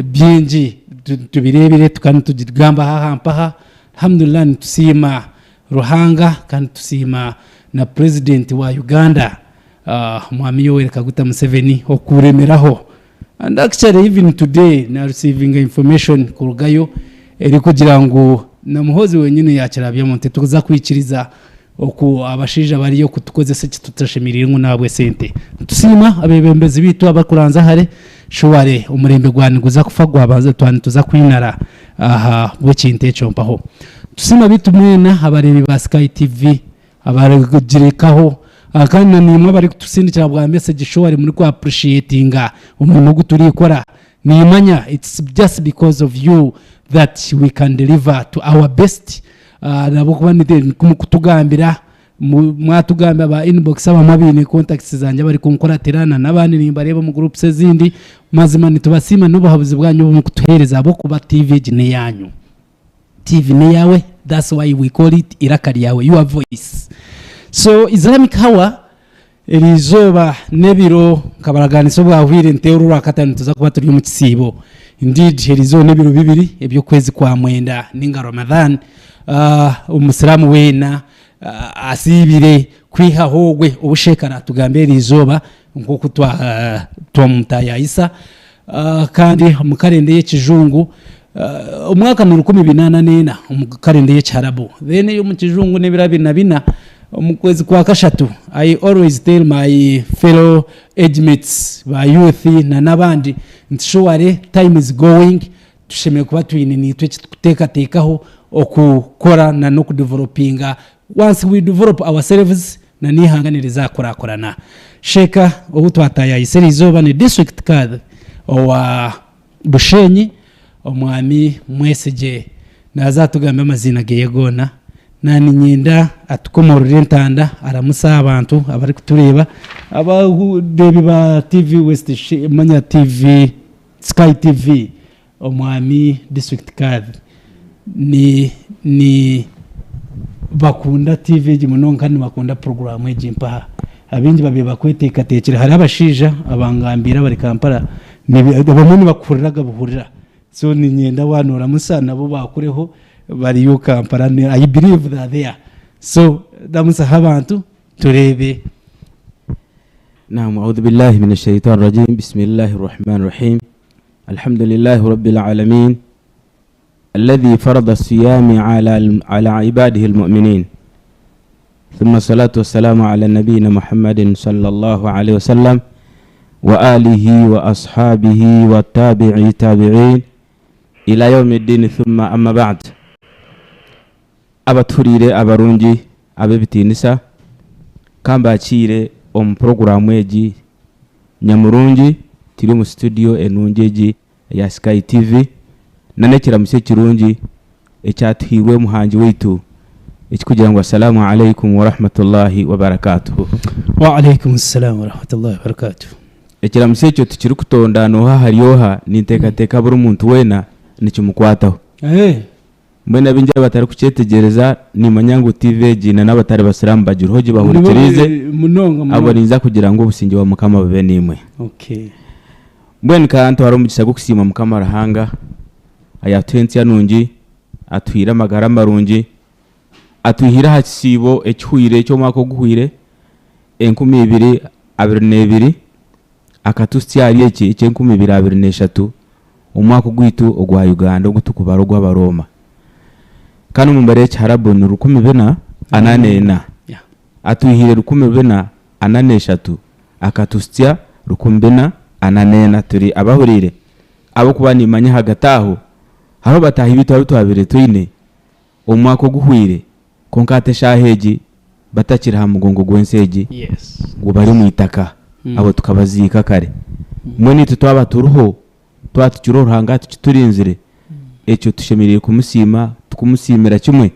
Bingi tubireebire tukaba nitugigambaho aha mpaha. Alhamdulillah nitusiima Ruhanga kandi tusiima na President wa Uganda Mwami Yoweri Kaguta Museveni okuremeraho. And actually even today na receivinga information kurugayo erikugira ngu na Muhoozi wenyine yakirabyamu nti tituza kwikiriza oku abashaija bariyo kutukozesa eki tutashemereire ngu n'ahabw'esente. Nitusiima abeebembezi baitu abarikuranzya hare, surely omurembe gwaba niguza kufa gwabanza twaba nituza kwinara ahabw'ekintu ekyo mpaho. Nitusiima beitu mwena abareebi ba Sky TV abarigirekaho kandi na naimwe abarikutusindikira bwa message surely muri ku appreciatinga omurimo ogu turikora. Nimanya it's just because of you that we can deliver to our best ahabw'okuba mukutugambira mwatugambira ba inbox abamwe abaine contacts zangye abarikunkuratira na n'abandi nimbareeba omu groups ezindi mazima nitubasiima n'obuhabuzi bwanyu obu murikutuheereza ahabw'okuba TV egi n'eyaanyu. TV n'eyaawe that's why we call it eiraka ryawe your voice. So Islamic Hour Eri izooba n'ebiro nkabaragaanisa obwahwire nti oru Orwakataano nituza kuba turi omu kisiibo. Indeed eri izooba n'ebiro bibiri eby'okwezi kwa mwenda ninga Ramadhan. Omusiraamu weena asiibire kwihaho ogwe ou Sheikh araatugambira eri izooba nk'oku twamutayaayisa. Kandi omu karenda ey'ekijungu omwaka ni 1404 omu karenda ey'ekiharabu then ey'omu kijungu n'ebiro 24 omu kwezi kwa kashatu. I always tell my fellow age mates ba youth na n'abandi nti surely time is going tushemereire kuba twine naitwe eki turikuteekateekaho okukora na n'okudevelopinga once we develop ourselves na n'eihanga nirizakurakurana. Sheikh ou twataayaayisa eriizooba ni District Kadhi owa Bushenyi Omwami Mwesigye. Naaza atugambire amaziina geye goona. Naaniinyenda atukomorore entanda aramuse abantu abarikutureeba abareebi ba TV West manya TV Sky TV. Omwami District Kadhi ni ni bakunda TV egi munonga kandi nibakunda puroguraamu egi mpaha. Abaingi babaire bakweteekateekire. Hariho abashaija abangambiire abari Kampala abamwe nibakuhurira buhurira. So niinyenda waaba nooramusa nabo baakureho bariyo Kampala I believe they are there. So ramusaho abantu tureebe. Naam, audhu billahi mina shaitani rajim, bismillahi rahmani rahim. Alhamdulillahi rabbil alamin alladhi farada siyami ala, ala ibadihi almu'minin thumma salatu wassalamu ala nabiyina Muhammadin sallallahu alayhi wasallam wa alihi wa ashabihi wa tabi'i tabi'in ila yaumi ddini thumma amma ba'd. Abatuhuriire abarungi ab'ebitiinisa, ka mbaakiire omu puroguraamu egi nyamurungi turi omu situdiyo enungi egi eya Sky TV n'ekiramutsyo ekirungi ekyatuhairwe Omuhangi waitu ekirikugira ngu Assalaamu Alaikum Warahmatullahi Wabarakatuhu. Wa alaikum salaam warahmatullahi wabarakatuh. Ekiramutsyo ekyo tikirikutondaana oha ahari oha, ninteekateeka buri muntu weena nikimukwataho. Mbwenu abaingi abatarikukyetegyereza, nimanya ngu TV egi na n'abatari basiraamu bagiriho gibahurikiriize, abo ninza kugira ngu obusingye bwa Mukama bube naimwe. Mbwenu ka ntware omugisha gw'okusiima Mukama Ruhanga ayaatuha entsya nungi, atuhaire amagara marungi, atwihire aha kisiibo ekihweire eky'omwaka oguhweire 2022 akatuhitsya ahari eki eky'enkumi ibiri abiri n'eshatu Omwaka ogwaitu ogwa Uganda ogu turikubara ogw'Abarooma, kandi omu mbara y'Ekiharabu ni 1444. Atwihire 1443 akatuhitsya 1444 turi abahuriire, ahabw'okuba nimmanya ahagati aho hariho bataahi baitu abu twabaire twine omu mwaka oguhweire, kwonka hati eshaaha egi batakiri aha mugongo gw'ensi egi, ngu bari omu itaka, abo tukabaziika kare. Mbwenu itwe twaba turiho, twaba tukiriho Ruhanga tukiturinzire, ekyo tushemereire kumusiima, tukumusiimira kimwe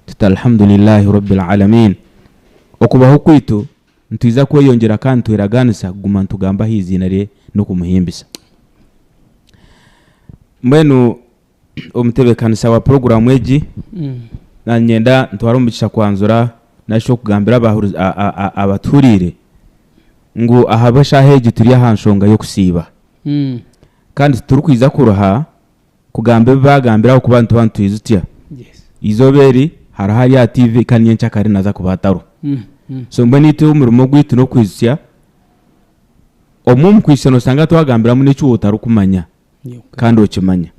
tuti Alhamdulillahi Rabbil Alamiin. Okubaho kwaitu nitwija kweyongyera kandi nitweragaanisa kuguma nitugamba aha iziina rye n'okumuhimbisa. Mbwenu Omutebeekanisa wa puroguraamu egi, niinyenda ntware omugisha kwanjura nari shi okugambira abatuhuriire ngu ahabw'eshaaha egi turi aha nshonga y'okusiiba. Kandi titurikwija kuruha kugamba ebi baagambire ahabw'okuba nituba nitwijutsya. Eizooba eri hariho ari aha TV kandi nyenkyakare naaza kuba atariho. So mbwenu itwe omurimo gwaitu n'okwijutsya, obumwe omu kwijutsya nooshanga twagambiramu n'eki iwe otarikumanya kandi okimanya.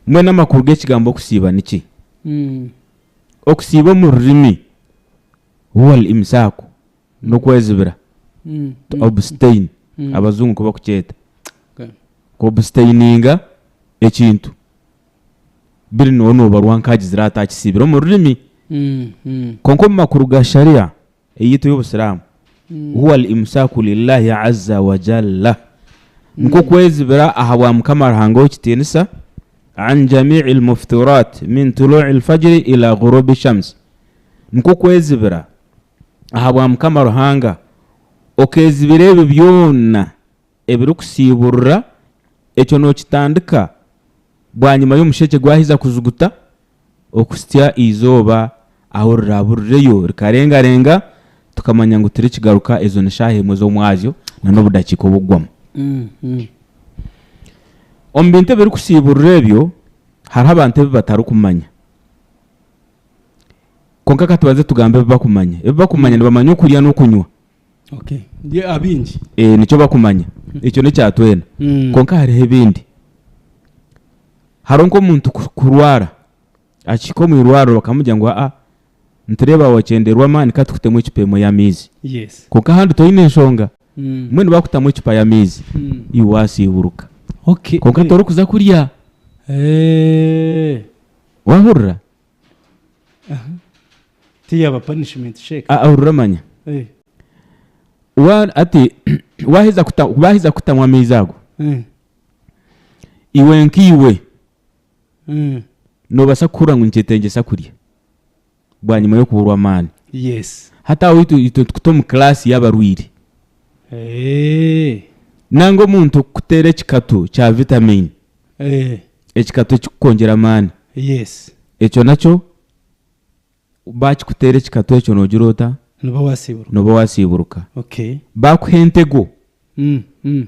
Mbwenu amakuru g'ekigambo okusiiba niki? Okusiiba omu rurimi huwa al-imsaaku n'okwezibira, to abstain abajungu nikwo bakukyeta, ku abstaininga ekintu biri nooba noobarwa nk'agizire ata akisiibire omu rurimi. Kwonka omu makuru ga Sharia eyaitu ey'obusiraamu, huwa al-imsaaku lillahi azza wa jalla, nikwo kwezibira ahabwa Mukama Ruhanga ow'ekitiinisa, an jamii'il muftiraat min tuluu'il fajri ila ghuruubi shams, nikwo kwezibira ahabwa Mukama Ruhanga, okeezibira ebyo byona ebirikusiiburira, ekyo nookitandika bwanyima y'omushekye gwaheza kujuguta okuhitsya eizooba ahu riraaburireyo rikarengarenga, tukamanya ngu tirikigaruka, ezo ni shaaha emwe z'omwazyo na n'obudakiika obukugwamu. Omu bintu ebirikusiiburira ebyo, hariho abantu ebi batarikumanya. Kwonka ka tubanze tugambe ebi bakumanya. Ebi bakumanya nibamanya okurya n'okunywa. Okay. Ye abingi. Eh, nikyo bakumanya. Ekyo n'ekya twena. Kwonka hariho ebindi. Hariho nk'omuntu ku- kurwara, akihika omu irwariro bakamugira ngu aa nitureeba wakyenderwa amaani ka tukutemu ecupa emwe y'amaizi. Yes. Kwonka ahandi toine enshonga. Mbwenu bakutamu ecupa y'amaizi, iwe wasiiburuka. Okay. Kwonka torikuza kurya. Eh. Wahurira? Tiyaba punishment sheikh. Ah, ahurira manya. Eh. Wa ati waheza kuta baheza kutamu amaizi ago. Eh. Iwe nk'iwe Mm. nobasa kuhurira ngu nikyetengyesa kurya bwanyima y'okuburwa amaani. Yes. Hati aho itwe itwe nitukuta omu class y'abarwaire. Eh. Nanga omuntu kukuteera ekikatu kya vitamin. Eh. Ekikatu ekikukwongyera amaani. Yes. Ekyo nakyo bakikuteera ekikatu ekyo nogira ota? Noba wasiiburuka. Noba wasiiburuka. Okay. Bakuha entego. Mm, mm.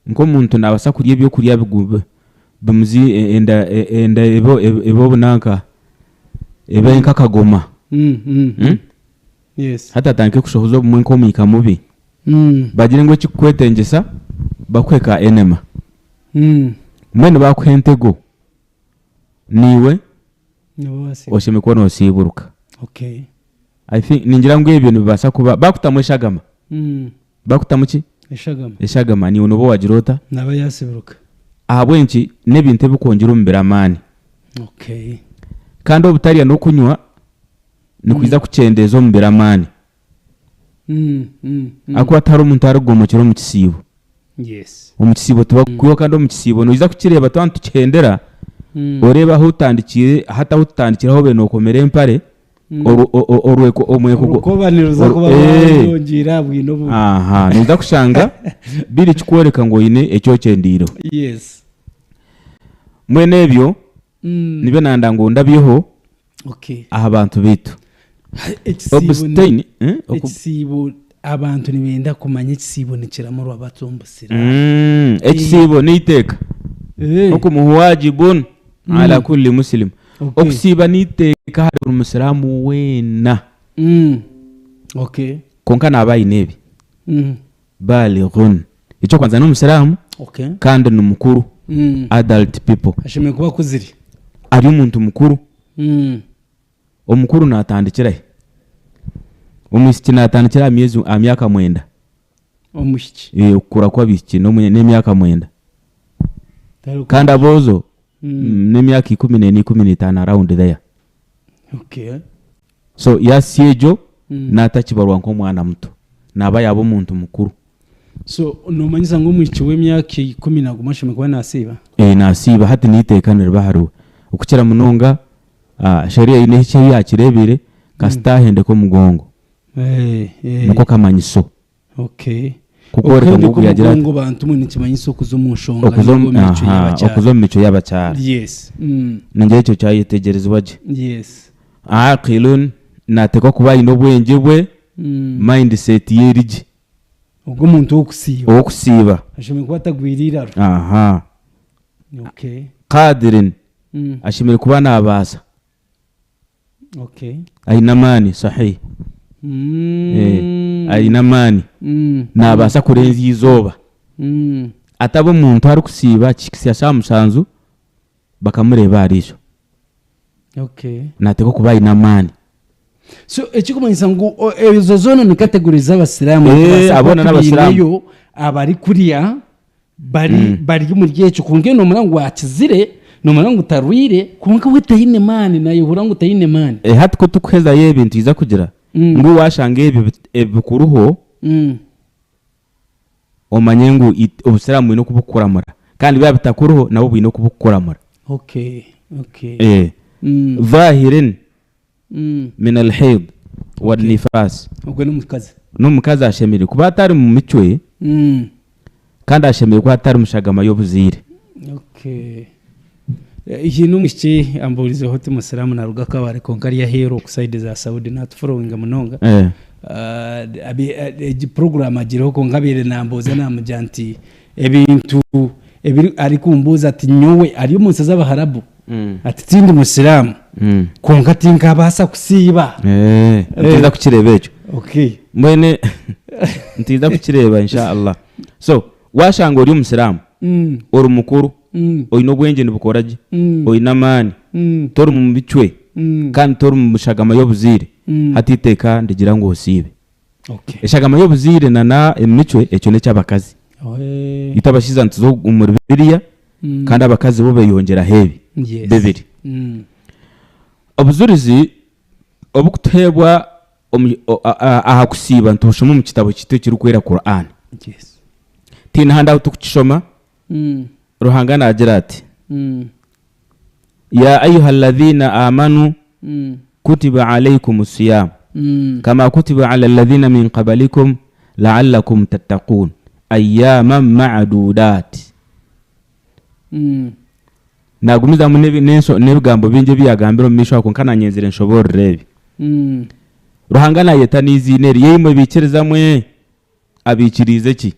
Nk'omuntu nabaasa kurya ebyokurya bigu bimuzi enda enda ebe ebe obunanka ebe nk'akagoma. Mm, mm, mm. Yes. Hati atandike kushohoza obumwe nk'omwika mubi. Mm. Bagire ngu ekikukwetengyesa bakuhe ka enema. Mm. Mbwenu bakuha entego naiwe Noba wasiiburuka. oshemereire kuba nosiiburuka. Okay. I think ningira ngu ebyo nibibaasa kuba bakutamu eshagama. Mm. Bakutamu ki? Eshagama. Eshagama naiwe noba wagira ota? Naba yasiiburuka. Ahabw'enki? N'ebintu ebikwongyera omubiri amaani. Okay. Kandi obutarya n'okunywa nikwija kukyendeeza omubiri amaani. Mm, mm, mm. Ahakuba tihariho omuntu arikugomokera omu kisiibo. Yes. Omu kisiibo tibakukwihaho kandi omu kisiibo noija kukireeba twaba nitukihendera Mm. oreebe ahu otandikiire hati ahu tutandikire ahu obaire nookomera empare Mm. oru- o- o- orweko omweko gwo- Orukoba niruza oru- kuba Eh. rwayongiire aha bwine obu. Aha, noija kushanga biri kikworeka ngu oine eki okyendiireho. Yes. Mbwenu ebyo Mm. nibyo nanda ngu ndabyeho Okay. aha bantu baitu. Ekisiibo ni- Obustain, eh, oku- ekisiibo abantu nibenda kumanya ekisiibo nikiramurwa bata omu busiraamu. Ekisiibo n'eiteeka. Eh, Hukumuhu wajibun ala kulli muslim. Okay. Okusiiba n'eiteeka ahari buri musiraamu weena. Okay. Kwonka naaba aine ebi. Balighun. Eky'okubanza n'omusiraamu Okay. kandi ni mukuru. Adult people. Ashemereire kuba akuzire. Ari omuntu mukuru. Omukuru naatandikira hi? Omwishiki naatandikira aha myezi aha myaka mwenda. Omwishiki. Eh, okukura kw'abaishiki n'omu- n'emyaka mwenda. Tari Kandi aboojo n'emyaka 14, 15 around there. Okay. So yahitsya egyo naatakibarwa nk'omwana muto, naaba yaaba omuntu mukuru. So noomanyisa ngu omwishiki w'emyaka 11 ashemereire kuba naasiiba? Ee, naasiiba. Hati n'eiteeka niriba ahariwe. Okukira munonga sheria eine eki yaakireebire, kasita ahendeka omugongo. Niko kamanyiso. Okay. Kukworeka ngu Okuhendeka ogu yaagira ati. omugongo bantu mwe nikimanyisa okuza omu nshonga Okuza omu, ninga omu micwe aha, y'abakyara. okuza omu micwe y'abakyara. Yes. Ningira ekyo kyayetegyerezibwa gye. Yes. Aqilun, naateekwa kuba aine obwengye bwe, mindset ye eri gye. Ogwo omuntu ow'okusiiba. Ow'okusiiba. Ashemereire kuba atagwire eiraro. Aha. Okay. Qadirin, ashemereire kuba naabaasa. Okay. Aine amaani, sahih. Eh, aine amaani. Naabaasa kurenzya eizooba. Ataba omuntu arikusiiba kihikisya shaaha mushanju bakamureeba aha riisho. Okay. Naateekwa kuba aine amaani. So ekirikumanyisa ngu ezo zoona ni categories z'abasiraamu. Eh, Nitubaasa kuba aboona n'abasiraamu. tubiineyo abarikurya bari bari omuri ekyo kwonka nomanya ngu akizire nomanya ngu tarwire kwonka we taine maani nayehurira ngu taine maani. Eh, hati ku tukuhezayo ebi nitwija kugira ngu waashanga ebi ebikuruho omanye ngu obusiraamu bwine oku bukukuramura kandi byaba bitakuruho nabwo bwine oku bukukuramura. Okay, okay. Eh, Dhahirin min alhaid wannifaas. Ogwe n'omukazi. N'omukazi ashemereire kuba atari mu micwe kandi ashemereire kuba atari mu shagama y'obuzaire. Okay. Haine omwishiki ambuurizeho oti musiraamu naruga Kabale kwonka ari aheeru oku side za Saudi natuforowinga munonga. Egi puroguraamu agiriho kwonka abaire nambuuza namugira nti ebintu ebi arikumbuuza ati nyowe ari omu nsi z'Abaharabu ati tindi musiraamu kwonka tinkabaasa kusiiba. Nitwija kukireeba ekyo. Okay. Mbwenu nitwija kukireeba insha Allah. So washanga ori omusiraamu, ori mukuru, oine obwengye nibukora gye, oine amaani, tori mu micwe kandi tori mu shagama y'obuzaire, hati eiteeka nirigira ngu osiibe. Eshagama y'obuzaire na emicwe ekyo n'eky'abakazi. Itwe abashaija nituza omuri biriya kandi abakazi bo beyongyeraho ebi bibiri. Obujurizi oburikutuheebwa aha kusiiba nitubushoma omu kitabo kyaitu ekirikwera Quran. Tihaine ahandi ahu turikukishoma, Ruhanga naagira ati, Ya ayuha alladhina amanu kutiba alaykum siyam kama kutiba ala alladhina min qabalikum la'allakum tattaqun ayyaman ma'dudat. Naagumizamu n'ebigambo bingi ebi yaagambire omu maisho aha kwonka naanyenzire nshoboorore ebi. Ruhanga naayeta n'eiziina eri, Yeimwe baikiriza mwe! Abaikiriize ki?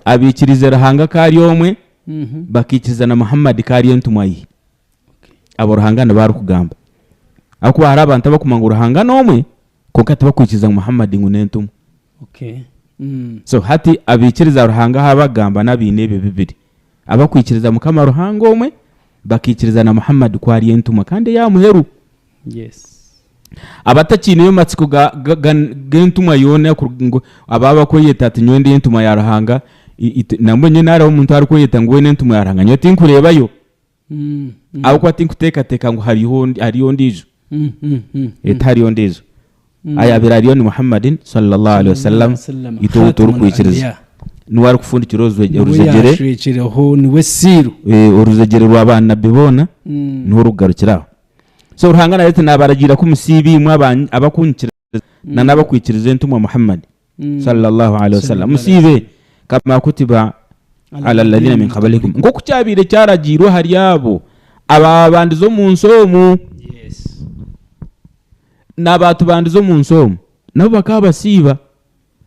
Abaikiriize Ruhanga ku ari omwe, bakaikiriza na Muhammad ku ari entumwa ye. Abo Ruhanga nibo arikugamba. Ahakuba hariho abantu abakumanya ngu Ruhanga n'omwe, kwonka tibakwikiriza ngu Muhammad ngu n'entumwa. So hati abaikiriza Ruhanga ahu abagamba n'abaine ebyo bibiri. Abakwikiriza Mukama Ruhanga omwe, bakaikiriza na Muhammad ku ari entumwa kandi ey'aha muheru. Abatakiineyo matsiko g'entumwa yoona ngu aba abakweyeta ati nyowe ndi entumwa ya Ruhanga, nambwenu nyowe naareeba omuntu arikweyeta ngu we n'entumwa ya Ruhanga nyowe tinkureebayo. Ahabw'okuba tinkuteekateeka ngu hariyo ondiijo. Tihariyo ondiijo. Ayaabaire ariyo ni Muhammadin sallallahu alaihi wasallam itwe ou turikwikiriza. Niwe arikufundikira orujegyere. Niwe siiru. Orujegyere rwa baanabbi boona niho rukugarukira aho. So Ruhanga naagira ati, Naabaragiira ku musiiba imwe abakunyikiriza na n'abakwikiriza Entumwa Muhammad, sallallahu alaihi wasallam, musiibe kama kutiba ala alladhina min qablikum, nk'oku kyabaire kyaragiirwe ahari abo abaabandize omu nsi omu. N'abaatubandize omu nsi omu nabo bakaba basiiba.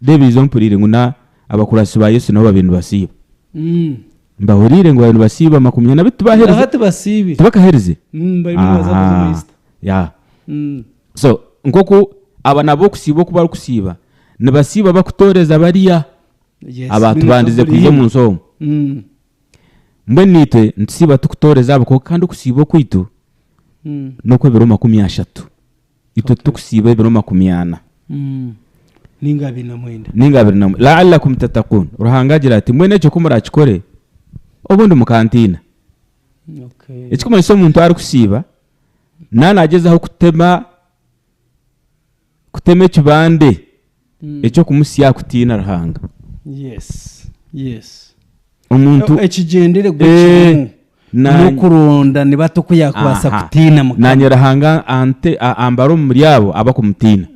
Reeba eizo mpuriire ngu na abakuratsi ba Yesu nabo babaire nibasiiba. Mbahuriire ngu babaire nibasiiba 40 beitu tibaherize. Hati basiibire. Tibakaherize? Barimu nibaza kuza omu Easter. Ya. So nk'oku aba nabo okusiiba oku barikusiiba, nibasiiba bakutooreza bariya abaatubandize kwija omu nsi omu. Mbwenu itwe nitusiiba tukutooreza abo kwonka kandi okusiiba okwaitu n'okw'ebiro 30. Itwe titukusiiba ebiro 40. Nainga 29. Nainga 29. La'allakum tattaquun. Ruhanga agira ati, mbwenu ekyo ku muraakikore, obundi mukantiina. Ekirikumanyisa omuntu arikusiiba, naaba naagyezaho kutema kutema ekibande eky'okumutsya aha kutiina Ruhanga. Yes, yes. Omuntu Ekigyendererwa Eh, ekirimu n'okuronda ni bata oku yaakubaasa Aha. kutiina Mukama. Naanye Ruhanga ante, a- ambare omuri abo abakumutiina.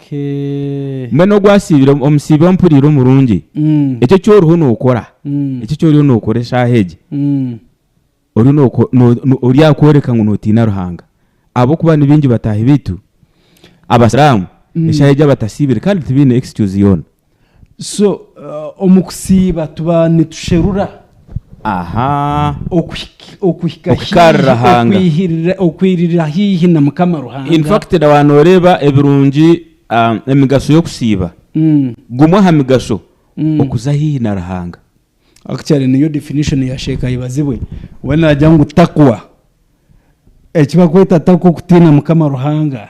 Okay. Mbwenu ogwo asiibire, omusiibi ompuriire omurungi, ekyo eki oriho nookora, ekyo eki oriyo nookora eshaaha egi, Oriyo nooko, no, no, ori aha kworeka ngu nootiina Ruhanga. Ahabw'okuba ni baingi bataahi baitu Abasiraamu eshaaha egi abatasiibire kandi tibaine excuse yoona. So omu kusiiba tuba nitusherura Aha. okuhik- okuhika Okuhika ahari haihi, Ruhanga. okwihirira okwirira haihi na Mukama Ruhanga. In fact na waaba nooreeba ebirungi ah, emigasho y'okusiiba, gumwe aha migasho okuza haihi na Ruhanga. Actually niyo definition ya Sheikh Ayebazibwe, we naagira ngu taqwa, eki barikweta taqwa okutiina Mukama Ruhanga,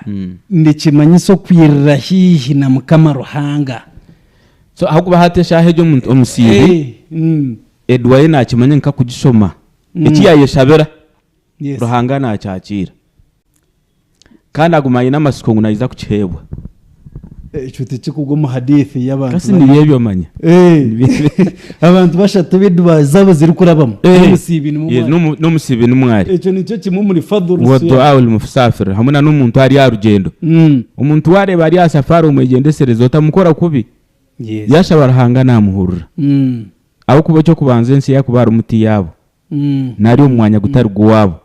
nikimanyisa okwirira haihi na Mukama Ruhanga. So ahabw'okuba hati eshaaha egi omuntu omusiibi Eh, eduwa ye naakimanya nk'akugishoma, eki yaayeshabira yes. Ruhanga naakyakiira. Kandi aguma aine amatsiko ngu naija kukiheebwa. Ekyo tikikugwa omu hadithi y'abantu Kasi nibyo ebyo omanya. Eh, abantu bashatu abu eduwa zaabo zirikurabamu Eh, n'omusiibi nimwo yes, mwari. n'omusiibi nimwo ari. Ekyo nikyo kimwe omuri fadhulu Wa siyam. du'a lmusafir hamwe na n'omuntu ari aha rugyendo. Omuntu waareeba ari aha safari omwegyendesereze otamukora kubi. Yes. Yaashaba Ruhanga naamuhurira. Ahabw'okuba eky'okubanza ensi ei arikuba arimu ti yaabo. Nari omu mwanya gutari gw'owaabo.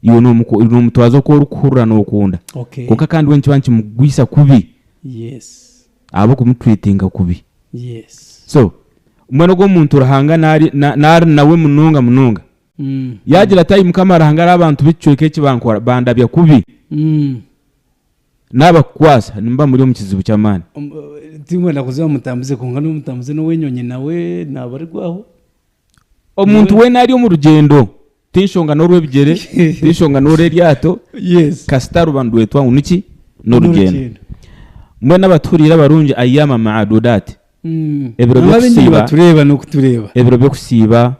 Iwe noomutwaza oku orikuhurira nookunda. Okay. Kwonka kandi we nikiba nikimugwisa kubi Yes. ahabw'okumutreatinga kubi. Yes. So, mbwenu ogwo omuntu Ruhanga naari na- naari nawe munonga munonga. Yaagira ati, Ai Mukama Ruhanga, ari abantu b'ekicweka eki bankora bandabya kubi. Naabakukwasa nimuba muri omu kizibu ky'amaani. Tinkwenda kuza aha mutambuze kwonka n'omutambuze n'ow'enyonyi nawe naabarirwaho. Omuntu weena ari omu rugyendo, ti nshonga n'orw'ebigyere, ti nshonga n'orw'eryato, Yes. kasita ruba nirwetwa ngu niki? N'orugyendo. Mbwenu abatuhuriire abarungi ayyama ma'adudaat, Ebiro Nangwa abaingi by'okusiiba- nibatureeba n'okutureeba. ebiro by'okusiiba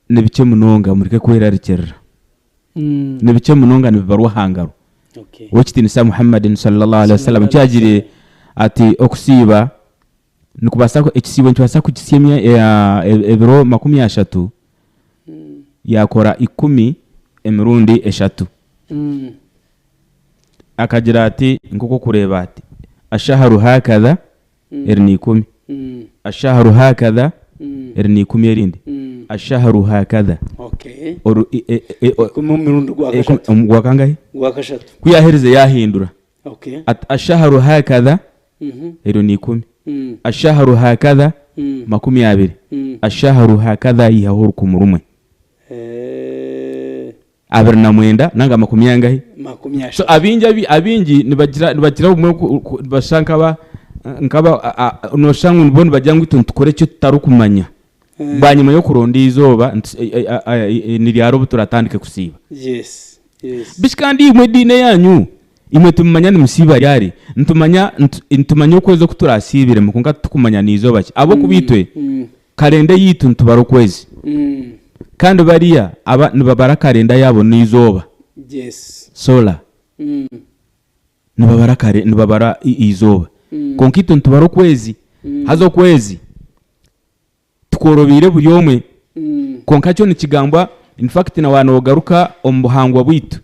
ni bikye munonga mureke kwerarikirira. Ni bikye munonga nibibarwa aha ngaro. Okay. Ow'ekitiinisa Muhammadin sallallahu alaihi wasallam eki yagiriire ati okusiiba Nikubaasa ekisiibo nikibaasa kuhitsya ebiro 30, yaakora ikumi emirundi eshatu. Akagira ati, nk'oku orikureeba ati, Ashaharu hakadha, eri ni ikumi. Ashaharu hakadha, eri ni ikumi erindi. Ashaharu hakadha. Oru Ikumi omu murundi gwa kashatu. Gwa kangahi? Gwa kashatu. Ku yaaherize yaahindura. Ati ashaharu hakadha eryo ni ikumi, ashaharu hakadha 20, ashaharu hakadha yihaho orukumu rumwe, 29 nanga makumi angahi? So abaingi abaingi nibagira nibagira obumwe nibashusha nkaba nkaba noshusha ngu bo nibagira ngu itwe nitukora eki tutarikumanya. Bwanyima y'okuronda eizooba ni ryari obu turatandike kusiiba? Bishi kandi imwe ediini eyanyu, imwe timumanya nimusiiba ryari? Nitumanya nitumanya okwezi oku turasiibiremu kwonka titukumanya n'eizooba ki. Ahabw'okuba itwe karenda eyaitu nitubara okwezi. Kandi bariya aba nibabara karenda yaabo n'eizooba, solar. Nibabara kare nibabara eizooba. Kwonka itwe nitubara okwezi. Haza okwezi Tikworobeire buri omwe, kwonka kyo nikigambwa, in fact na waaba noogaruka omu buhangwa bwaitu,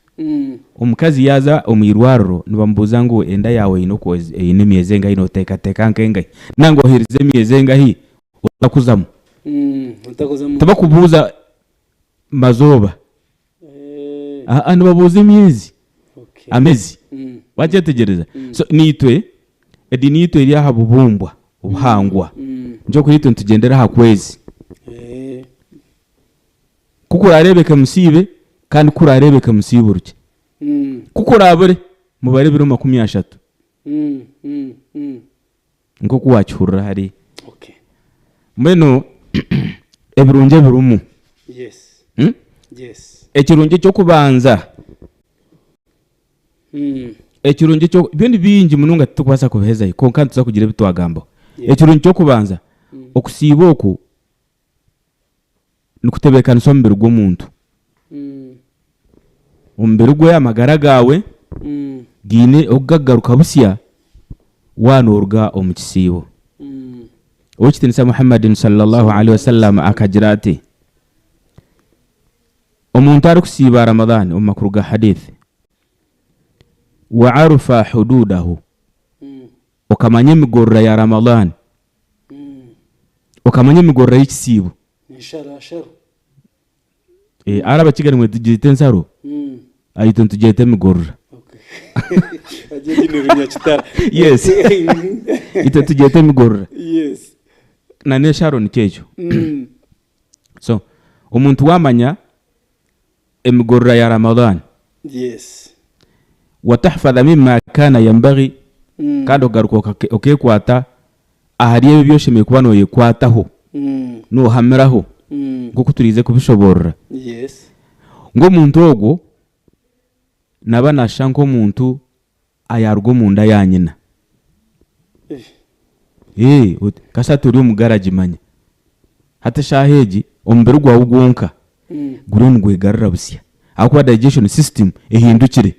omukazi yaaza omu irwariro nibamubuuza ngu enda yaawe eine okwezi eine emyezi engahi nooteekateeka nk'engahi nanga oherize emyezi engahi otakuzamu. Tibakubuuza mazooba, aa nibabuuza emyezi, ameezi, wakyetegyereza? So naitwe ediini yaitu eri aha bubumbwa, obuhangwa, nikyo orikureeba itwe nitugyendera aha kwezi. Ku kuraareebeke musiibe kandi ku kuraareebeke musiiburukye. Ku kuraabure mubare ebiro 30. Nk'oku waakihurira hariya. Mbwenu ebirungi ebirimu. Ekirungi eky'okubanza, ekirungi ekyo byo ni bingi munonga titurikubaasa kubihezayo kwonka nituza kugira ebi twagambaho. Ekirungi ky'okubanza, okusiiba oku nikutebeekanisa omubiri gw'omuntu. Omubiri gwe, amagara gaawe gaine oku gakugaruka busya waaba nooruga omu kisiibo. Ow'ekitiinisa Muhammadin Sallallahu Alaihi Wasallam akagira ati, Omuntu arikusiiba Ramadhan omu makuru ga Hadith, wa arufa hududahu, okamanya emigorora ya Ramadhan, okamanya emigorora y'ekisiibo. Ahari abakiga nimwe tugyeta ensaro, ahaitwe nitugyeta emigorora. Egi ni Runyakitara. Yes. Itwe tugyeta emigorora. Yes. Na n'esharo nikyo ekyo. So, omuntu waamanya emigorora ya Ramadhan. Yes. Watahfadha mimma kaana yambaghi, kandi okagaruka okekwata ahari ebyo ebi oshemereire kuba noyekwataho, nohamiraho nk'oku turiize kubishoboorora. Yes. Ngu omuntu ogwo naba nashusha nk'omuntu ayaaruga omu nda ya nyina. Ee, oti, kasha hati ori omu garagi manya. Hati eshaaha egi omubiri gwawe gwonka guriyo nigwegarura busya ahabw'okuba digestion system ehindukire.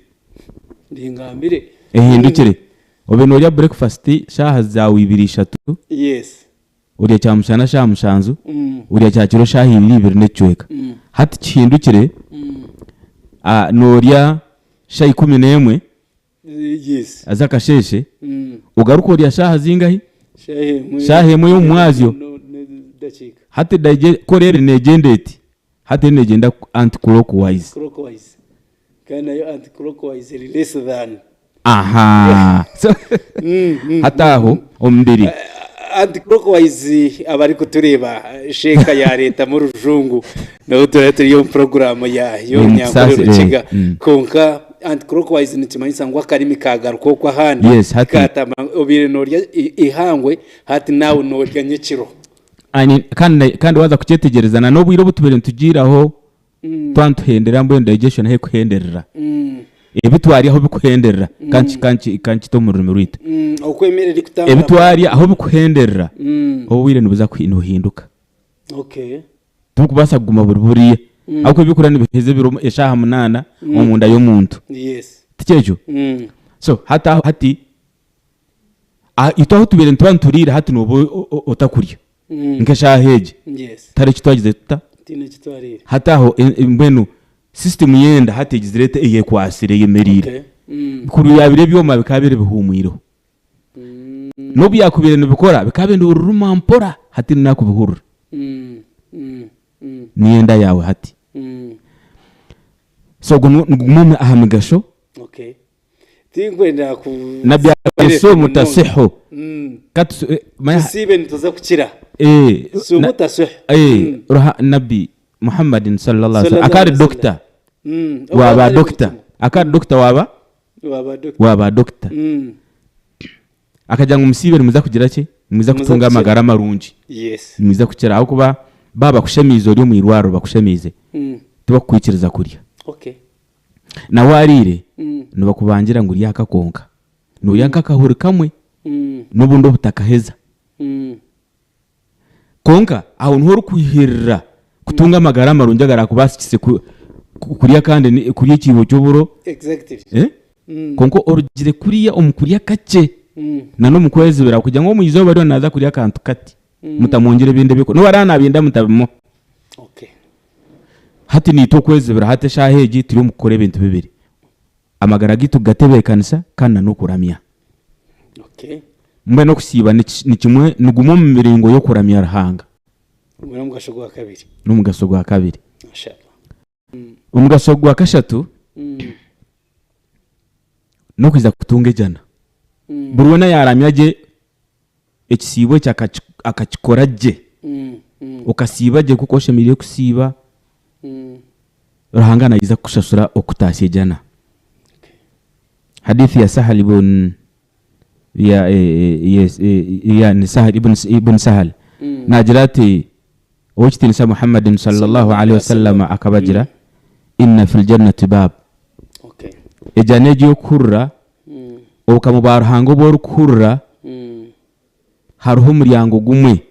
Bingambire. Ehindukire. Obe noorya breakfast shaaha zaawe ibiri ishatu, Yes. orya kyamushana shaaha mushanju, orya kyakiro shaaha ibiri ibiri n'ekicweka. Hati kihindukire, noorya shaaha 11 Yes. Ez'akasheeshe, ogaruke orya shaaha zingahi? Shaaha emwe. Shaaha emwe y'omu mwazyo. Dakiika. Hati daije ku oreeba neegyenda eti, hati eriyo neegyenda anti clockwise. Clockwise. Kandi nayo anti clockwise eri less than. Ahaa. So, hati aho omubiri. Anti clockwise abarikutureeba sheeka yaareetamu orujungu N'obu turaabe turi omu puroguraamu ya y'Orunyankore Nitusaasire, Rukiga, kwonka anti-clockwise nikimanyisa ngu akarimi kaagaruka okwo ahandi, Yes, hati. kaatamba obaire noorya i- ihangwe, hati naawe noorya nyekiro. Ani- kandi kandi waaza kukyetegyereza na n'obwire obu tubaire nitugiiraho twaba nituhendera mbwenu digestion ahu erikuhenderera ebi twarya ahu bikuhenderera kanki- kanki- kankite omu rurimi rwaitu Oku emere erikutambura. ebi twarya ahu bikuhenderera obwire nibuza kuhi- nibuhinduka Okay. Tiburikubaasa kuguma buri buriya. Ahabw'okuba ebyokurya nibiheza ebiro eshaaha munaana omunda y'omuntu. Yes. Tikyo ekyo? So hati aho hati ah, itwe ahu tubaire nituba nituriira hati nooba o- o- otakurya. Nk'eshaaha egi. Yes. Tihariho eki twagize tuta? Tihaine eki twariire. Hati aho e- e- mbwenu system y'enda hati egizire eta eyekwatsire eyemereire. Okay. Kuri yaabire ebyoma bikaba biri bihumwireho. N'obu yaakubaire nibikora bikaba nibiruruma mpora hati naakubihurira. Niyo enda yaawe hati. So ogwo ni gumwe aha migasho. Okay. Tinkwenda ku Nabbi ati suumu tasihu. Ka tu- eh, manya- tusiibe nituza kukira. eh, Suumu na- tasihu. eh, Ruha- Nabbi Muhammadin sallallahu alaihi wasallam akaba ari Sallallahu alaihi doctor Oba wa ba atari doctor buri kimwe. akaba ari doctor waba Waba doctor. Waaba dokita. Akagira ngu musiibe nimuza kugira ki? Nimwiza Nimuza kutunga kukira. amagara marungi. Yes. Nimwiza kukira ahabw'okuba baaba bakushemiize ori omu irwariro bakushemiize, tibakukwikiriza kurya. Okay. Na waariire, nibakubangira ngu rya aka konka. Noorya nk'akahuri kamwe, n'obundi obutakaheza. Kwonka aho niho orikwihirira kutunga amagara marungi agaraakubaasikiise ku- ku- kurya kandi ni- kurya ekiibo ky'oburo. Exactly. Eh? Kwonka orugire kuriya omu kurya kakye na n'omu kwezibira kugira ngu omu izooba ryona naaza kurya akantu kati mutamwongyera ebindi ebyokurya. N'obu araabe naabyenda mutabimuha. Okay. Hati naitwe okwezibira hati eshaaha egi turi omu kukora ebintu bibiri. Amagara gaitu kugatebeekanisa kandi na n'okuramya. Okay. Mbwenu okusiiba niki- ni kimwe ni gumwe omu miringo y'okuramya Ruhanga. Ogwo n'omugasho gwa kabiri. N'omugasho gwa kabiri. Mashallah. Omugasho gwa kashatu n'okwija kutunga ejana. Buri weena yaaramya gye ekisiibo ekyo akaki- akakikora gye, okasiiba gye nk'oku oshemereire kusiiba, Ruhanga naija kukushashura okutaasya ejana. Hadith ya Sahal ibn ya, yes, ya ni Sahal ibn, ibn Sahal naagira ati ow'ekitiinisa Muhammadin sallallahu alaihi wasallam akabagira inna fil jannati baab Okay. ejana egi y'okuhurira obukama bwa Ruhanga obu orikuhurira hariho omuryango gumwe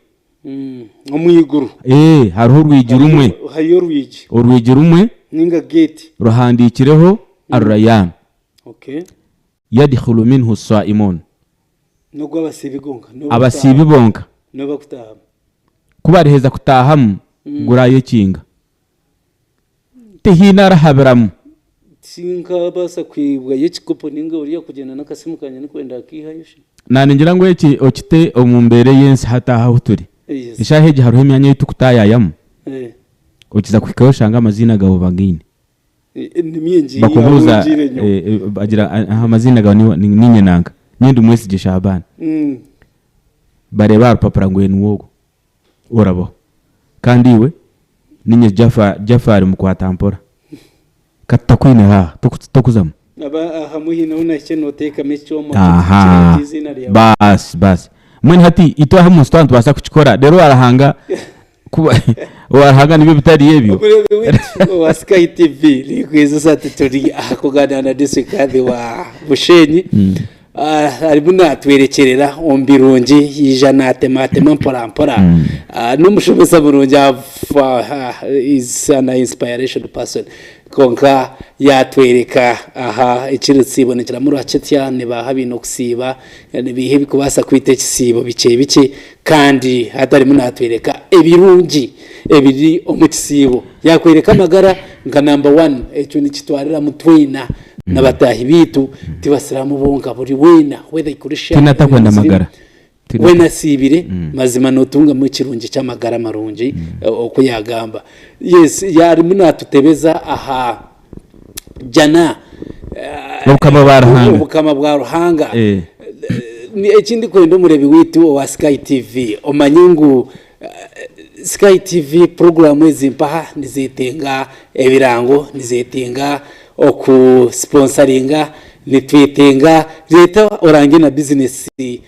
Omu iguru. Ee, hariho orwigi rumwe. Hariyo orwigi. Orwigi rumwe Ninga gate. ruhandiikireho Ar-Rayyan. Okay. Yadkhulu minhu as-saimun. N'ogw'abasiibi gonka. Abasiibi bonka. Nibo bakutaahamu. Ku bariheza kutaahamu, guraayekinga. Tihaine arahabiramu. Tinkabaasa kwibwayo ekikopo ninga oriya kugyenda n'akasimu kangye ndikwenda kukiihayo shi. Naningira ngu eki okite omu mbeera ey'ensi hati aha ahu turi. Yes. Eshaaha egi hariho emyanya ei turikutaayaayamu, Eh. okiza kuhikayo oshanga amaziina gaawe bagaine. Ni mingi Bakubuuza ahu ngiire nyowe. bagira aha amaziina gaawe ni- ni- niinye nanka. Nyowe ndi Mwesigye Shaban. Bareeba aha rupapura ngu niwe ogwo orabaho. Kandi iwe niinye Jafa Jafari Mukwatampora. Ka tutakwine haaha tokuzamu. Aba ahamwe haine ahu nahikire nooteekamu ekyoma Aha kireeta eiziina ryawe. Baasi baasi. Mbwenu hati itwe aha omu nsi twaba nitubaasa kukikora reero Ruhanga kuba Ruhanga nibyo bitari ebyo. Omureebi waitu owa Sky TV ninkwijusa ati turi aha kugaaniira na District Kadhi wa Bushenyi. Ah, arimu natwerekyerera omu birungi yaija natematema mpora mpora. Ah, n'omushomesa murungi ah, is an inspiration person. Kwonka yaatwereka aha ekiri kisiibo nikiramurwa kitya, nibaaha abaine okusiiba, nibiiha ebirikubaasa kwita ekisiibo bikye bikye, kandi hati arimu naatwereka ebirungi ebiri omu kisiibo. Yaakwereka amagara nka namba wani, ekyo nikitwariramu twena n'abataahi baitu, ti basiraamu bonka, buri weena whether Christian, Tihaine atakwenda Muslim, magara. Tihaine weena asiibire, mazima nootungamu ekirungi ky'amagara marungi oku yaagamba. Yes, yaarimu naatutebeza aha jana, Obukama bwa Ruhanga. Obukama bwa Ruhanga. Eh. Eki ndikwenda omureebi waitu owa Sky TV omanye ngu Sky TV puroguraamu ezi mpaha nizetenga ebirango, nizetenga okusiponsaringa, nitwetenga reeta orange na bizinesi,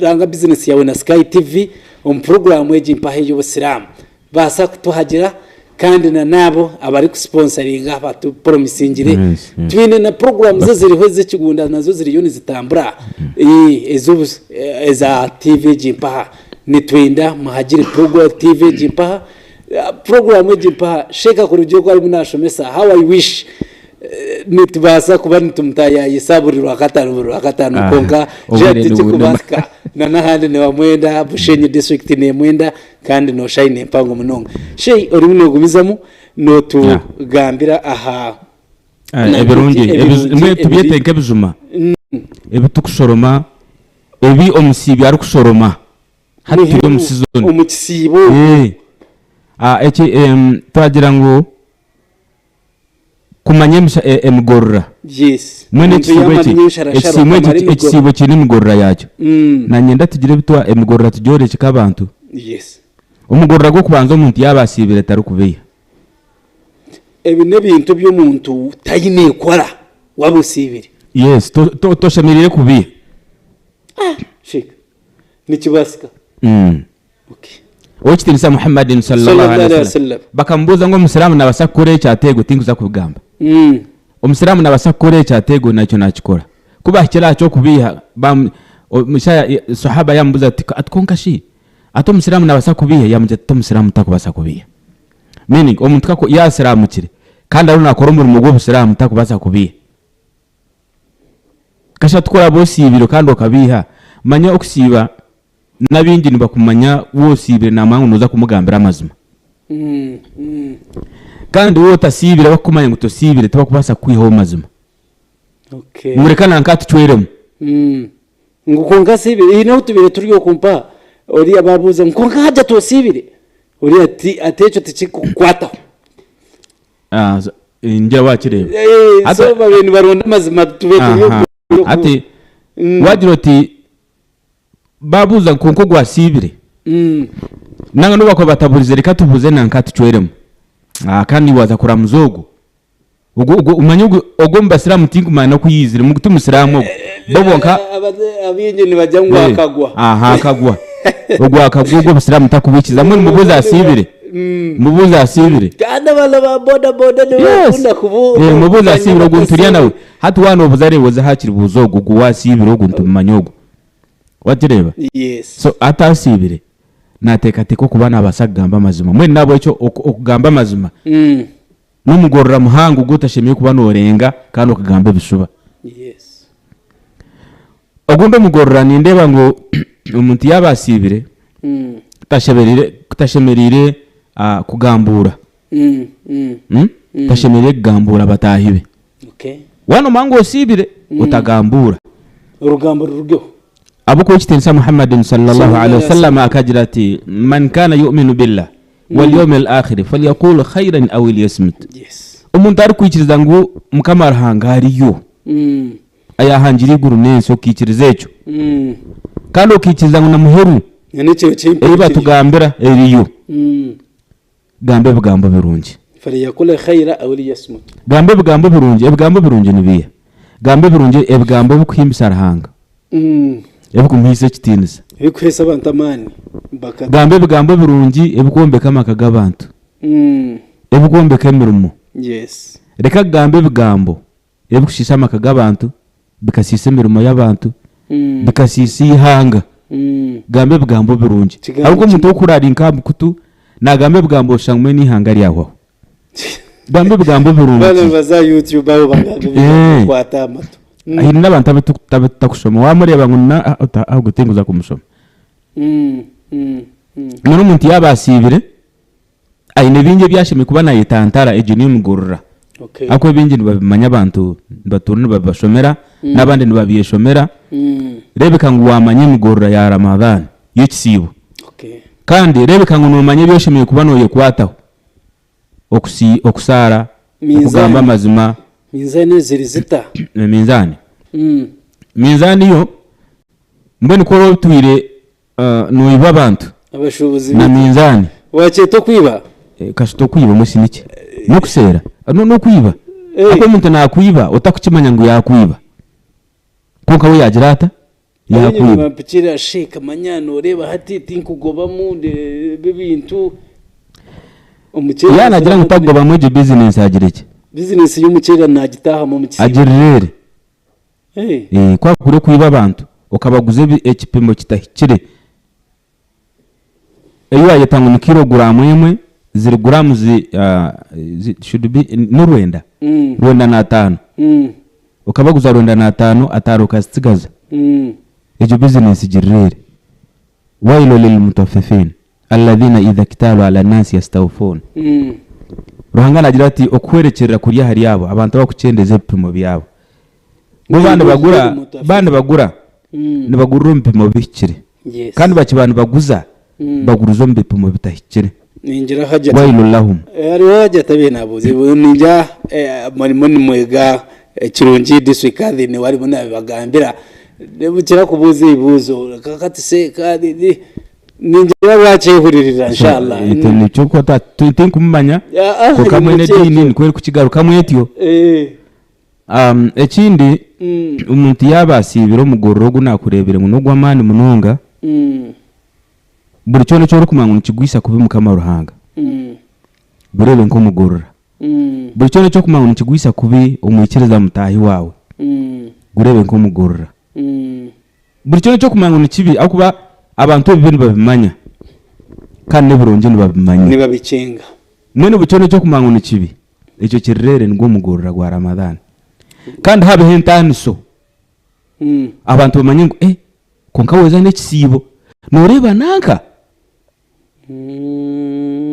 ranga bizinesi yaawe na Sky TV omu puroguraamu egi mpaha ey'obusiraamu. Baasa kutuhagira kandi na n'abo abarikusiponsaringa batuporomisingire. Yes, yes. Twine na puroguraamu zo ziriho ez'ekigunda nazo ziriyo nizitambura eza TV egi mpaha. Nitwenda muhagire TV egi mpaha, puroguraamu egi mpaha. Sheikh kuruga oku arimu naashomesa how I wish nitubaasa kuba nitumutaayaayisa buri Rwakataano buri Rwakataano kwonka Obwire tikirikubaasika. Na n'ahandi nibamwenda, Bushenyi disiturikiti neemwenda kandi nooshusha aine empango munonga. Sheikh orimu noogumizamu nootugambira aha Ebirungi, ebirungi tubyete nk'ebijuma ebi turikushoroma, ebi omusiibi arikushoroma. Hati turi omu sizoni. Omu kisiibo. Eki twagira ngu kumanya emisha e- emigorora. Yes. Mbwenu Omuntu ekisiibo yaamara eki nyenshara shara ekisiibo eki akamara emigorora. ekisiibo kiine emigorora yaakyo. Nanyenda tugire ebi twa emigorora tugyorekye nk'abantu. Yes. Omugorora gw'okubanza omuntu yaaba asiibire tarikubeiha. Ebi n'ebintu ebi omuntu taine kukora waaba osiibire. Yes, to- to- toshemereire kubeiha. Sheikh, nikibaasika? Okay. Ow'ekitiinisa Muhammadin sallallahu Sallallahu alaihi alaihi wasallam wasallam. bakamubuuza ngu omusiraamu naabaasa kukora eki ati ego tinkuza kubigamba. Omusiraamu naabaasa kukora eki ati ego nakyo naakikora. Ku baahikire aha ky'okubeiha baamu omushaya sahaba yaamubuuza ati ati kwonka shi ati omusiraamu naabaasa kubeiha? Yaamugira ati omusiraamu takubaasa kubeiha. Meaning omuntu ku yaasiraamukire kandi ariyo naakora omurimo gw'obusiraamu takubaasa kubeiha. Kashatu ku oraabe osiibire kandi okabeiha, manya okusiiba n'abaingi nibakumanya waaba osiibire naamanya ngu nooza kumugambira amazima. Kandi waaba otasiibire bakukumanya ngu tosiibire tibakubaasa kukwihaho mazima. Ngu reka nanka atucweremu. Ngu kwonka asiibire, haine obu tubaire turi okwo mpaha, oriya baabuuza ngu kwonka hajja tosiibire? Oriya ati ati ekyo tikirikukukwataho. Ah, so, ningira waakireeba. Eh, Hati- so babaire nibaronda amazima tube turi Aha. oku- Hati waagira oti baabuuza ngu kwonka ogwo asiibire nanga n'obu bakuba bataburize reka tubuuze nanka atucweremu. Ah, kandi waaza kuramuza ogwo Ogwo ogwo omanye ogwo ogwo omu basiraamu tinkumanya n'oku yaizire mugu ti musiraamu ogwo bo bonka Abaingi nibagira ngu Eh, akagwa. aha akagwa ogwo akagwa ogwo obusiraamu takubwikiza mbwenu mubuuze asiibire mubuuze asiibire Kandi abaana ba boda boda Yes. nibakunda kubu Eh, mubuuze kuzanya asiibire ogwo niturya nawe batasiibire. hati waaba noobuza reeba oze hakiri buuza ogwo ogwo waasiibire ogwo nitumumanya ogwo wakireeba Yes. so atasiibire naateekateeka okuba naabaasa kugamba amazima mbwenu nahabwekyo oku- okugamba amazima N'omugorora muhango ogu otashemereire kuba noorenga kandi okagamba ebishuba. Yes. Ogundi omugorora nindeeba ngu omuntu yaaba asiibire tashemereire tashemereire ah, kugambuura Mm? Tashemereire kugambuura bataahi be. Okay. Waaba noomanya ngu osiibire, otagambuura. Orugambo rurugeho. Ahabw'okuba ow'ekitiinisa Muhammadin sallallahu Sallallahu alaihi alaihi wasallam akagira ati, Man kaana yu'minu billah wal yawmil akhiri falyaqul khairan aw liyasmut. Yes. Omuntu arikwikiriza ngu Mukama Ruhanga ariyo, ayaahangire eiguru n'ensi, okaikiriza ekyo, kandi okaikiriza ngu na muheru ei batugambira eriyo, gamba ebigambo birungi. Gamba ebigambo birungi. Ebigambo birungi ni biiha? Gamba ebirungi, ebigambo ebirikuhimbisa Ruhanga, ebirikumuhaisa ekitiinisa. Gamba ebigambo ebirungi ebirikwombeka amaka g'abantu. Ebikwombeka emirimo. Reka kugamba ebigambo ebikushiisha amaka g'abantu, bikashiisha emirimo y'abantu, bikashiisha eihanga. Gamba ebigambo birungi. Ahabw'okuba omuntu orikuhurira ari nk'aha mukutu naagamba ebigambo oshusha ngu mbwenu eihanga ryahwaho. Gamba ebigambo birungi. Haine n'abantu abu tutakushoma waamureeba ngu na ogu tinkuza kumushoma. Mbwenu omuntu yaaba asiibire, aine bingi ebi ashemereire kuba naayetantara, egyo niyo migorora. Ahabw'okuba ebingi nibabimanya abantu nibatuura nibabibashomera, n'abandi nibabyeshomera. Reebeka ngu waamanya emigorora ya Ramadhan y'ekisiibo. Kandi reebeka ngu noomanya ebi oshemereire kuba nooyekwataho, okusaara, okugamba amazima. Minzaani ziri zita? Minzaani? Minzaani yo mbwenu ku oraba otwire Noiba abantu Abashuubuzi na baitu. minzaani. Wakyeta okwiba? Kasita okwiba mbwenu shi niki? N'okuseera? N'okwiba. Ahakuba omuntu naakwiba otakukimanya ngu yaakwiba. Kwonka we yaagira ata? Yaakwiba. Yaakwiba. Sheeka manya nooreeba hati tinkugobamu ndeeba ebintu. Omuceeri Yaaba naagira ngu takugobamu egyo bizinensi agire ki? Bizinensi y'omuceeri naagitaahamu omu kisiibo. Agirireere. Ku akukura okwiba abantu okabaguza ekipimo kitahikire, ei wayeta ngu ni kiroguramu emwe ziri guramu should be ni rwenda, rwenda n'ataano, okabaguza rwenda n'ataano, ataano okazitsigaza, egyo bizinensi girireere. Wailu lilmutaffifin alladhina idha ktaalu ala nnaasi yastawfuun. Ruhanga naagira ati, Okuhwerekyerera kuri ahari abo abantu abarikukyendeza ebipimo byabo. Bo baaba nibagura, baaba nibagura, nibagurira omu bipimo bihikire. Kandi bakiba nibaguza, baguriza omu bipimo bitahikire. Ningira Hajjat. Wailu lahum. Hariho Hajjat abaire nabuuza ebibuuzo ningira murimu nimwega Kirungi district Kadhi niwe arimu nabibagambira nimukira kubuuza ebibuuzo kakati se kandi ningira wakyehuririra inshallah. Ekyo nikyo tinkumumanya kwonka mbwenu ediini nikwo erikukigarukamu etyo. Ekindi omuntu yaaba asiibire omugorora ogu naakureebire ngu n'ogw'amaani munonga, buri kyona eki orikumanya ngu nikigwisa kubi Mukama Ruhanga, gureebe nk'omugorora. Buri kyona eki orikumanya ngu nikigwisa kubi omwikiriza mutaahi waawe, gureebe nk'omugorora. Buri kyona eki orikumanya ngu ni kibi ahabw'okuba abantu ebibi nibabimanya kandi n'ebirungi nibabimanya. Nibabikyenga. Mbwenu buri kyona eki orikumanya ngu ni kibi, ekyo kirireere nigwo mugorora gwa Ramadhan. Kandi habeho entaaniso, abantu bamanye ngu eh, kwonka weeza n'ekisiibo, nooreeba nanka?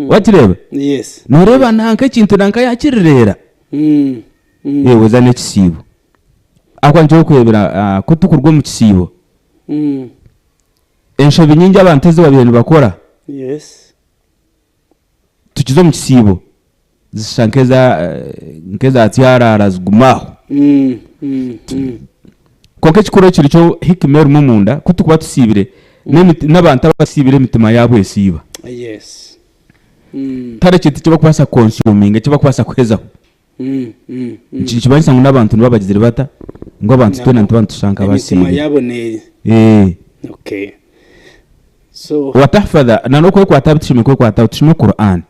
Wakireeba? Yes. Nooreeba nanka ekintu nanka yaakirireera? Eh, weeza n'ekisiibo. Ahabw'okuba nikyo orikureebera ku turikuruga omu kisiibo, enshobi nyingi abantu ezi babaire nibakora, Yes. tukiza omu kisiibo zishusha nk'eza nk'eza tyaraara ziguma aho. Kwonka ekikuru ekiri kyo hikima erimu omunda ku turikuba tusiibire n'emiti n'abantu abasiibire emitima yaabo esiiba. Yes. Tihariho ekintu eki barikubaasa kukonsuminga eki barikubaasa kuhezaho. Nikimanyisa ngu n'abantu nibo bagizire bata? Ngu abantu twena nituba nitushusha Emitima nk'abasiibire. yaabo ne Eh. Okay. So Watahfadha na n'okwekwata ahu tushemereire kwekwataho tushome Quran.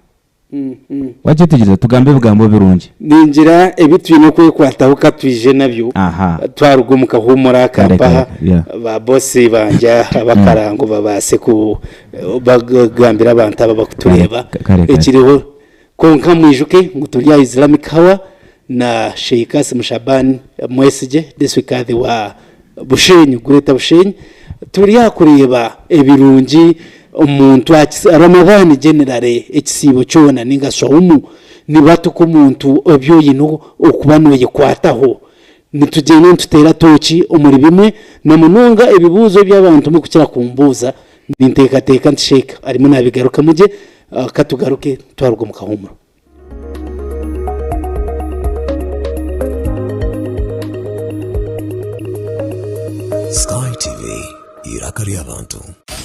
Wagyetegyereza? Tugambe ebigambo birungi. Ningira ebi twine kwekwataho ka twije nabyo Aha. twaruga omu kahuumuro aka Kare, mpaha kare, yeah. ba bosi bangye abakarango babaase kugambira abantu aba abakutureeba Kare, kare, kare. ekiriho. Kwonka mwijuke ngu turi aha Islamic Hour na Sheikh Kassim Shaban Mwesigye, District Kadhi wa Bushenyi, Greater Bushenyi. Turi aha kureeba ebirungi omuntu Ramadhan generally ekisiibo kyona ninga swaumu nibata oku omuntu ebi oine okuba noyekwataho. Nitugyenda nituteera tooki omuri bimwe na munonga ebibuuzo ebi abantu murikukira kumbuuza ninteekateeka nti Sheikh arimu nabigarukamu gye. Ka tugaruke twaruga omu kahuumuro. ry'abantu.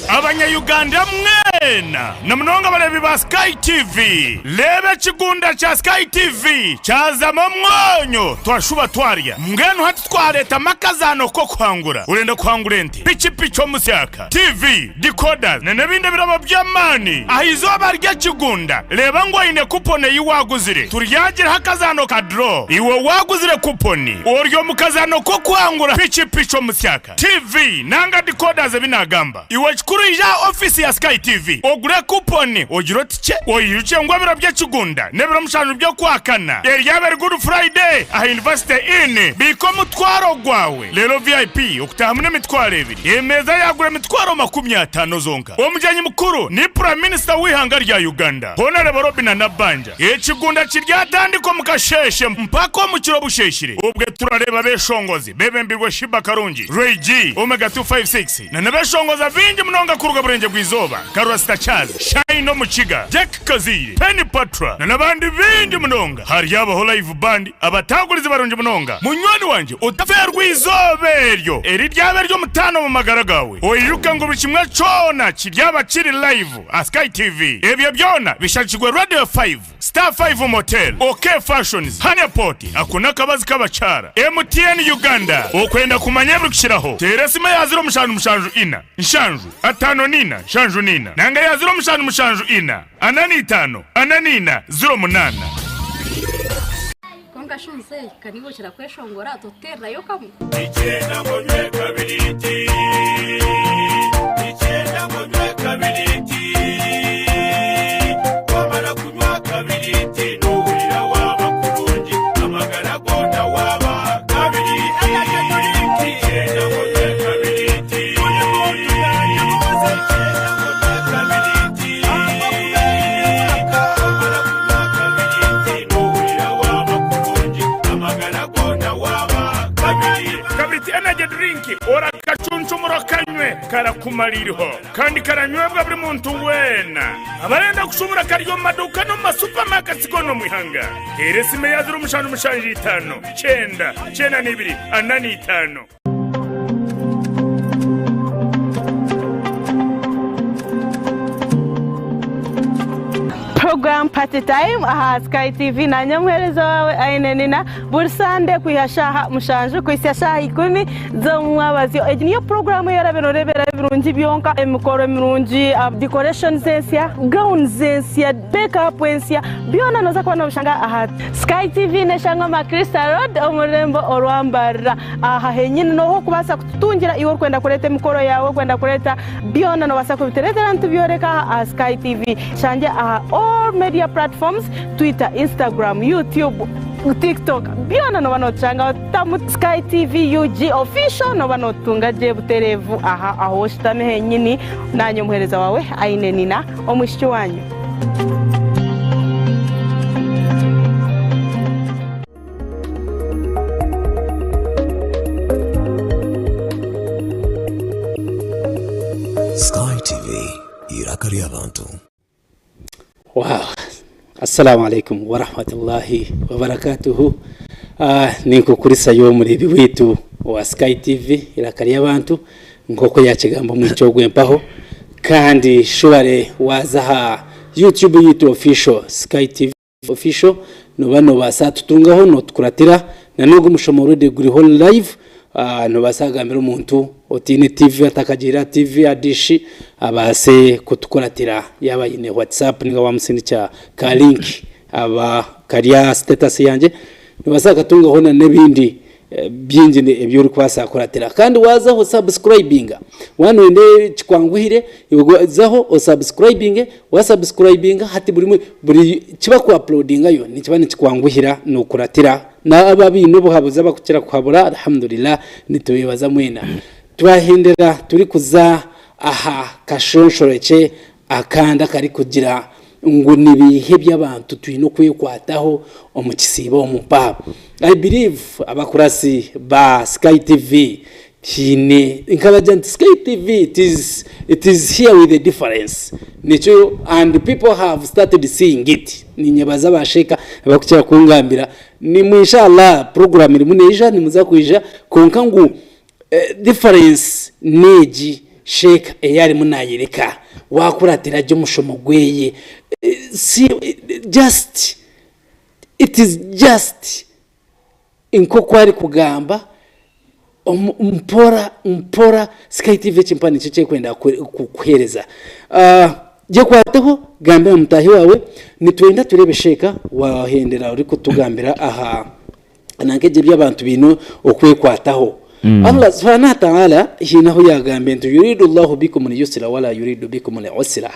Abanya-Uganda mwena na munonga abareebi ba Sky TV, reeba ekigunda kya Sky TV kyazamu omwonyo twashuba twarya. Mbwenu hati twareetamu akazaano k'okuhangura. Orenda kuhangura ente, pikipiki omusyaka, TV, decoders na n'ebindi ebirabo by'amaani aha izooba ry'ekigunda. Reeba ngu oine kuponi ei waaguzire. Turyagiraho akazaano ka draw. Iwe owaaguzire kuponi ori omu kazaano k'okuhangura pikipiki omusyaka, TV nanga decoders ebi nagamba. Iwe kikuru ija aha office ya Sky TV ogure coupon ogire oti kye oijukye ngu ebiro by'ekigunda n'ebiro mushanju by'okwakana eryaba eri Good Friday aha University Inn. Biika omutwaro gwawe reero VIP okutahamu n'emitwaro ebiri emeeza yagura emitwaro 50 zonka. Omugyenyi mukuru ni Prime Minister w'eihanga rya Uganda Honarebo Robinah Nabbanja. Ekigunda kiryatandika omu kasheeshe mpaka omu kiro busheeshire obwe turareeba abeshongozi Beebembirwe Sheebah Karungi, Ray G, Omega 256 na n'abeshongoza baingi munonga kuruga Burengyerwa-izooba nka Rasta Charles, Shine Omukiga, Jack Kazaire, Penny Patra na n'abandi baingi munonga. Haryabaho Live Band, abataagurizi barungi munonga. Munywani wangye otafeerwa eizooba eryo eriryaba ery'omutaano omu magara gaawe. Oijuke ngu buri kimwe kyona kiryaba kiri live aha Sky TV. Ebyo byona bishagikirwe Radio 5. Star 5 Motel, OK Fashions, Honey Pot, ako n'akabazi k'abakyara, MTN Uganda. Okwenda kumanya ebirikukiraho, teera esimu eya 0774 7 54 74 nanga eya 0774 45 44 08. Kwonka shi muzeeyi, ka niiwe okira kweshongora, totuteererayo kamwe? Nikyenda ngu onywe kabiriiti Nikyenda ngu onywe kabiriiti Wamara kunywa kabiriiti Nohurira waaba kurungi Amagara goona waaba kabiriiti Energy drink Nikyenda ngu onywe kabiriiti Buri muntu yaagibuuza Nikyenda ngu onywe kabiriiti Wamara kunywa kabiriiti Nohurira waaba kurungi Amagara goona waaba kabiriiti. Kabiriiti Energy Drink orakacuncumura okanywe karakumara iriho kandi karanywebwa buri muntu weena. Abarenda kushubura kari omu maduuka n'omu ma supermarkets goona omu ihanga. Teera esimu eya 0775 9 92 45. Program Party Time aha Sky TV nanye omuheereza waawe Aine Nina buri Sande kwiha shaaha mushanju kuhitsya shaaha ikumi z'omumwabazyo. Egi niyo puroguraamu ei oraabe nooreeberaho ebirungi byonka, emikoro mirungi, decorations ensya, gowns ensya, make up ensya, byona nooza kuba noobishanga aha Sky TV n'eshangwa Macrista Road omu rurembo orwa Mbarara. Aha henyini nooha orikubaasa kututungira iwe orikwenda kureeta emikoro yaawe, orikwenda kureeta byona noobaasa kubitureetera nitubyoreka aha aha Sky TV. Shangye aha all media platforms, Twitter, Instagram, YouTube, TikTok byona nooba nootushangaho tamu Sky TV UG Official nooba nootutunga gye butereevu aha ahu oshutami henyini. Naanye omuheereza waawe Aine Nina omwishiki waanyu. Sky TV, eiraka ry'abantu. Wow. Assalamu alaikum warahmatullahi wabarakatuhu. Ah, ninkukurisa omureebi waitu owa Sky TV iraka ry'abantu nk'oku yakigamba omu gw'empaho kandi shuware waza aha YouTube yitu official Sky TV Official noba nobaasa tutungaho notukuratira na n'ogu omushomo already guriho live nobaasa kugambira omuntu otiine TV atakagiire aha TV aha dish abaase kutukuratira yaaba aine WhatsApp ninga wamusindikira ka link aba kari aha status yangye nobaasa kukatungaho na n'ebindi Bingi ebi orikubaasa kukuratira. Kandi waazaho osabusikurayibinga. Waaba nooyenda kikwanguhire, iwe zaho osabusikurayibinge, waasabusikurayibinga hati buri buri ki barikuapulodingayo nikiba nikikwanguhira nookuratira. N'abo abaine obuhabuzi abarikukira kuhabura Alhamdulillah nitubeebaza mwena. Twahendera turikuza aha kashonshorekye akandi akarikugira ngu nibiiha ebi abantu twine okwekwataho omu kisiibo omu mpaha. I believe abakurasi ba Sky TV haine nkabagira nti Sky TV it is, it is here with a difference nikyo and people have started seeing it. Ninyebaza ba sheikh abarikukira kungambira nimwe inshallah program erimu neija nimuza kwija kwonka ngu difference negi. Sheikh ei arimu nayereka wakuratira gye omushomo gweye si just it is just nk'oku arikugamba mpora mpora Sky TV eki mpanu nikyo ekirikwenda kukuheereza. Gyekwateho gambira mutaahi waawe nitwenda tureebe Sheikh wahendera orikutugambira aha nanka egyo eby'abantu baine okwekwataho. Allah subhanahu wa ta'ala haine ahu yaagambire nti yuridu Allahu bikum liyusira wala yuridu bikum liusira.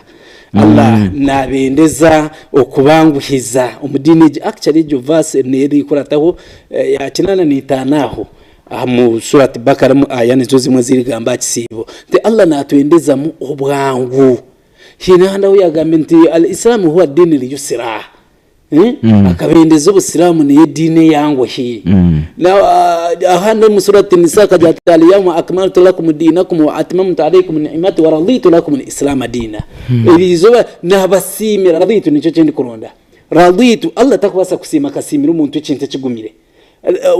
Allah naabendeza okubanguhiza omu diini egi. Actually egyo verse neerikurataho ya kinaana n'eitaano aho aha mu Surat Bakara omu aya nizo zimwe ezirikugamba aha kisiibo nti Allah naatwendezamu obwangu. Haine ahandi ahu yaagambire nti Al Islamu huwa diini liyusira. Akabendeza obusiraamu niyo ediini eyanguhi. Ahandi omu surati Nisa akagira ati Al-yawma akmaltu lakum diinakum wa atmamtu alaykum ni'imati wa raditu lakum al-islaama diina. Eri izooba naabasiimira, raditu nikyo eki ndikuronda. Raditu, Allah takubaasa kusiima akasiimira omuntu ekintu ekigumire.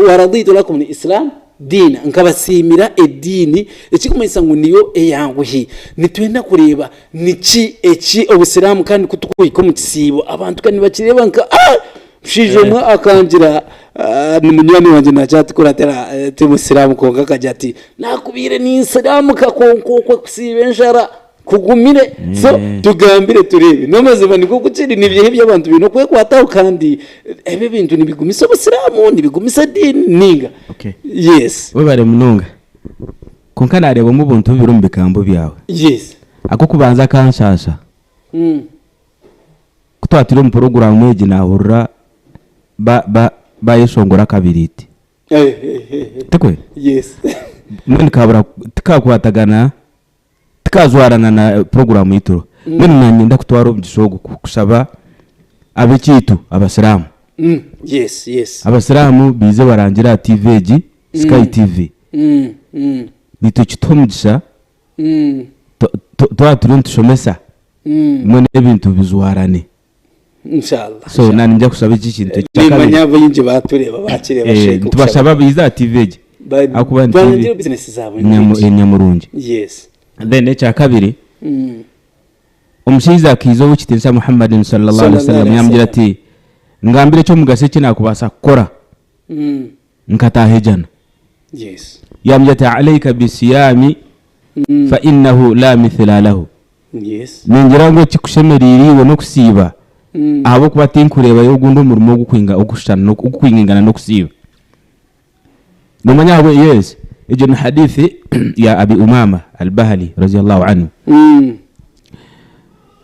Wa raditu lakum al-islaam diina, nkabasiimira ediini ekirikumanyisa ngu niyo eyanguhi. Nitwenda kureeba niki eki obusiraamu kandi ku turikuhika omu kisiibo abantu ka nibakireeba nka ah! Omushaija omwe akangira ni munywani wangye nakyatukuratira ti musiraamu kwonka akagira ati naakubaire ninsiraamuka kwonka okwe kusiiba enjara kugumire so tugambire tureebe n'amazima nikwo kukiri nibyiha ebi abantu baine okwekwataho kandi ebi ebintu nibigumisa obusiraamu nibigumisa ediini ninga Okay. yes Webare munonga. Kwonka naareebamu obuntu bubiri omu bigambo byawe. Yes. Ak'okubanza akanshaasha. Ku twatwire omu puroguraamu egi naahurira ba ba bayeshongora akabiriiti. Tikwe? Yes. Mbwenu kabura tikakwatagana tikajwarana na puroguraamu ei turiho. Mbwenu naanye niinyenda kutwara omugisha ogu kushaba ab'ekyaitu Abasiraamu. Yes, yes. Abasiraamu baije barangire aha TV egi, Sky TV. Naitwe kituhe omugisha twaba turiyo nitushomesa mbwenu ebintu bijwarane. Inshallah. So na ninja kushaba eki kintu ekyakabiri. Nimanya baingi batureeba bakireeba Eh, Sheikh okushaba. nitubashaba baize aha TV egi. Ba- Ahakuba ni barangire TV business zaabo nyamu- nyingi. nyamurungi. Yes. Then ekyakabiri omushaija akaiza ow'ekitiinisa Muhammadin sallallahu alaihi wasallam Sallallahu alaihi yamugira ati ngambira eky'omugasho eki nakubaasa kukora nkataaha ejana. Yes. Yamugira ati alaika bisiyami fa innahu la mithila lahu. Yes. Ningira ngu ekikushemereire iwe n'okusiiba ahabw'okuba tinkureebayo ogundi omurimo ogukwinga ogukushushana n'oku- ogukwingaingana n'okusiiba. Noomanya ahabwe yes egyo ni hadithi ya Abi Umama Al-Bahali radhiyallahu anhu.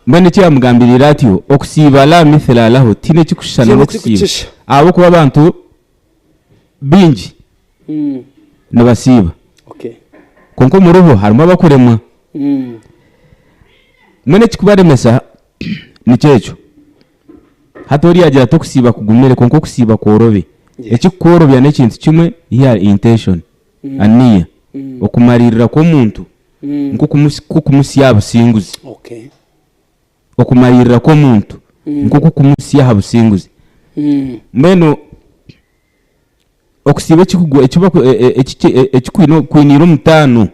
Mbwenu eki yaamugambiriire atyo, okusiiba la mithila lahu tihaine ekikushushana Tihaine n'okusiiba ekikukisha. ahabw'okuba abantu baingi nibasiiba Okay. kwonka omuribo harimu abakuremwa. Mbwenu ekikubaremesa nikyo ekyo. Hati oriya agira ati okusiiba kugumire kwonka okusiiba kworobi. Yes. Ekikukworobya n'ekintu kimwe your intention, aniya, okumariirira kw'omuntu nk'okumutsya aha businguzi. Okay. Okumariirira kw'omuntu nk'okukumutsya aha businguzi. Mbwenu okusiiba ekikugwa ekibaku e- e- ekiki- e- ekikwine kwiniire omutaano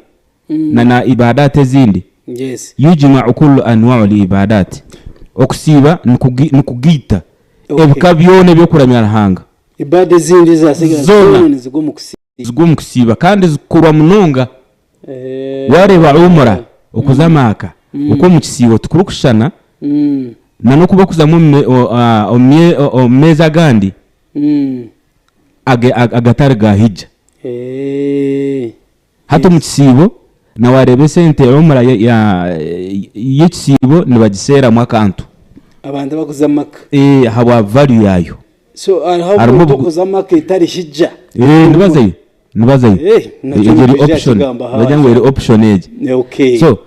na na ibaadaat ezindi Yes. yujmau kullu anwau libaadaat okusiiba nikugi nikugaita Okay. ebika byona eby'okuramya Ruhanga Ibaada ezindi ezasigara Zoona. zoona nizigwa omu kusiiba. zigwa omu kusiiba kandi zikorwa munonga Eh, wareeba Umrah okuza Maaka okw'omu kisiibo tikurikushushana na n'oku bakuzamu omu me- o- a- omu mye- o- omu meezi agandi agatari ga Hijja. Hati omu kisiibo na waareeba esente Umrah y'ekisiibo nibagiseeramu akantu. Abantu abakuza Makka. Ahabwa value yaayo. So hariho omuntu okuza Makka etari Hijja. Nibazayo, nibazayo. Egyo eri option, nibagira ngu eri option egyo. So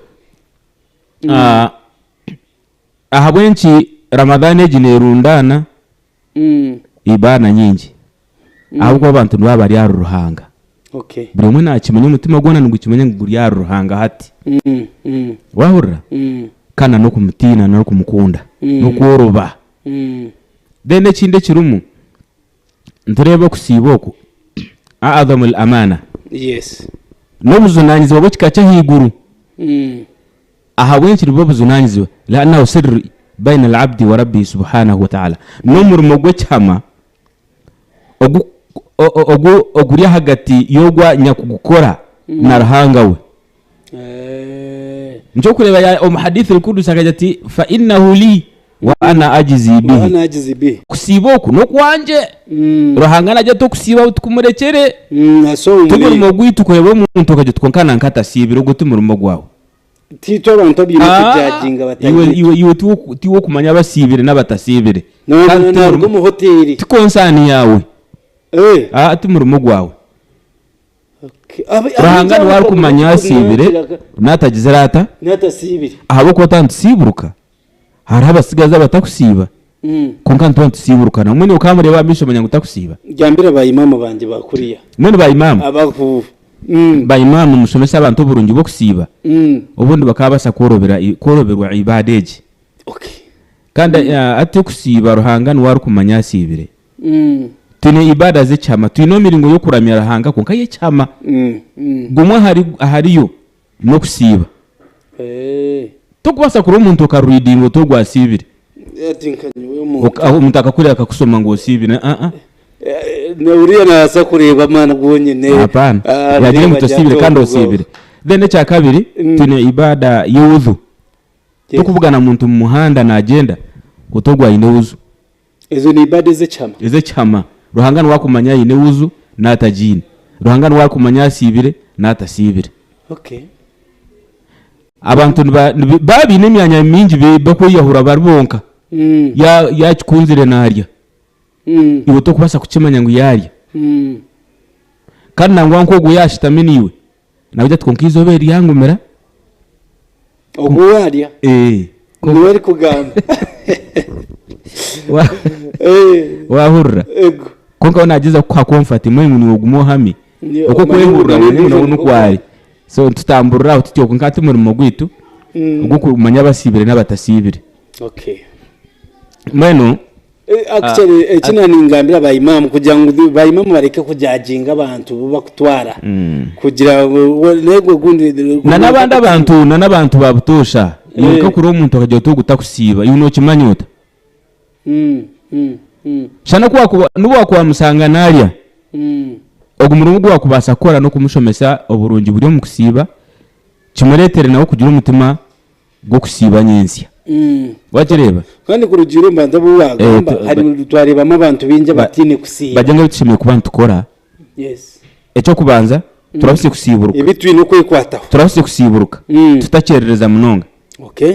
ahabw'enki Ramadhan egi neerundaana? Ibaana nyingi ahabw'okuba abantu nibaba bari ahari Ruhanga. Okay. Buri omwe nakimanya omutima gwona nigukimanya ngu guri ahari Ruhanga hati. Wahurira? Kandi na n'okumutiina n'okumukunda n'okworoba. Then ekindi ekirimu nitureeba okusiiba oku a'adhamu al-amaana Yes. n'obujunanizibwa bw'ekika ky'ahaiguru. Ahabw'enki nibwo bujunanizibwa? Li'annahu sirr baina al-abdi wa rabbihi subhanahu wa ta'ala. N'omurimo gw'ekihama ogu ogu oguri ahagati y'ogwo nyakugukora na Ruhanga we. Nikyo orikureeba ya omu hadiith al-Qudusi akagira ati, Fa innahu li wa ana ajizi Wa bihi. ana ajizi bihi. Okusiiba oku n'okwangye. Ruhanga naagira ati okusiiba tikumurekyere. Ase omu Ti muri. murimo gwaitu kureeba omuntu okagira oti kwonka nanka atasiibire, ogwo ti murimo gwawe. Tiitwe abantu abaine Ah, kujajinga batari iwe baitu. iwe iwe tiwe tiwe okumanya abasiibire n'abatasiibire. Noona Kandi ti naaruga murimo omu hoteeri. ti konsaani yaawe. Eh. Ah, ti murimo gwawe. Okay. Abi- Ruhanga abingi niwe abo arikumanya asiibire bakira- n'atagizire ata? N'atasiibire. Ahabw'okuba twaba nitusiiburuka, hariho abatsigazi abatakusiiba, kwonka nituba nitusiiburukana. Mbwenu okamureeba aha maisho omanya ngu takusiiba. Gambira ba imaamu bangye ba kuriya. Mbwenu ba imaamu, Abaku. ba imaamu mushomese abantu oburungi bw'okusiiba, obundi bakaabaasa kworobera kworoberwa ibaada egi. Okay. Kandi hati okusiiba Ruhanga niwe arikumanya asiibire. Twine ibaada z'ekihama, twine emiringo y'okuramya Ruhanga kwonka y'ekihama. Gumwe ahari ahariyo n'okusiiba. Tokubaasa kureba omuntu okaruridinga oti ogu asiibire. Ati nka nyowe omuntu. Omuntu akakureeba akakushoma ngu osiibire, aa. Uriya naabaasa kureeba amaani gonyine. Hapana. Yaagira ngu tosiibire kandi osiibire. Then ekya kabiri, twine ibaada y'ewudhu. Tokubugana muntu omu muhanda naagyenda oti ogu aine ewuzu. Ezo ni ibada ez'ekihama. Ez'ekihama. Ruhanga niwe akumanya aine wuzu n'atagiine. Ruhanga niwe akumanya asiibire n'atasiibire. Okay. Abantu niba nibi baba baine emyanya mingi be bakweyahura bari bonka. Ya yakikunzire naarya. Iwe tokubaasa kukimanya ngu yaarya. Kandi nangwa nk'ogwo yaashutami naiwe, nawe ati kwonka eizooba eri ryangumira. Ogwo waarya Eh. niwe arikugamba. Wa- Eh, Waahurira? Ego. Kwonka we naagyeza kukuha comfort mbwenu ngu niiwe ogume ohame. Ni- Okwo omanye ngu okwehurira niwe omanye ngu nawe ndiijo nikwo ari. So nitutamburira aho tutyo kwonka hati omurimo gwaitu ogw'okumanya abasiibire n'abatasiibire. Okay. Mbwenu Actually eki naningambira ba imam kugira ngu ba imam bareke kujajinga abantu bu bakutwara kugira ngu negwe gundi Na n'abandi abantu na n'abantu ba butoosha iwe nka kuri omuntu akagira oti ogu takusiiba iwe nookimanya ota? Shana ku wakuba n'obu wakuba wamusanga naarya ogu murimo ogu wakubaasa kukora n'okumushomesa oburungi buri omu kusiiba kimureetere nawe kugira omutima gw'okusiiba nyentsya. Wakireeba? Kandi kurugiirira omu bantu abu Eh, waagamba, tu- hari twareebamu abantu baingi Ba- abataine kusiiba. Bagye ngu ebi tushemereire kuba nitukora, Yes. eky'okubanza, turahusye kusiiburuka. Ebi twine okwekwataho. Turahusye kusiiburuka, tutakyerereza munonga. Okay.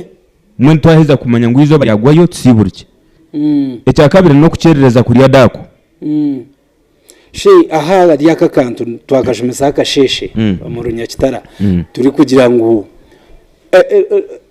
Mbwenu twaheza kumanya ngu eizooba ryagwayo, tusiiburukye. Ekyakabiri n'okukyerereza kurya daaku. Shi aha ahari aka kantu twakashomesaho akasheeshe omu Runyakitara turikugira ngu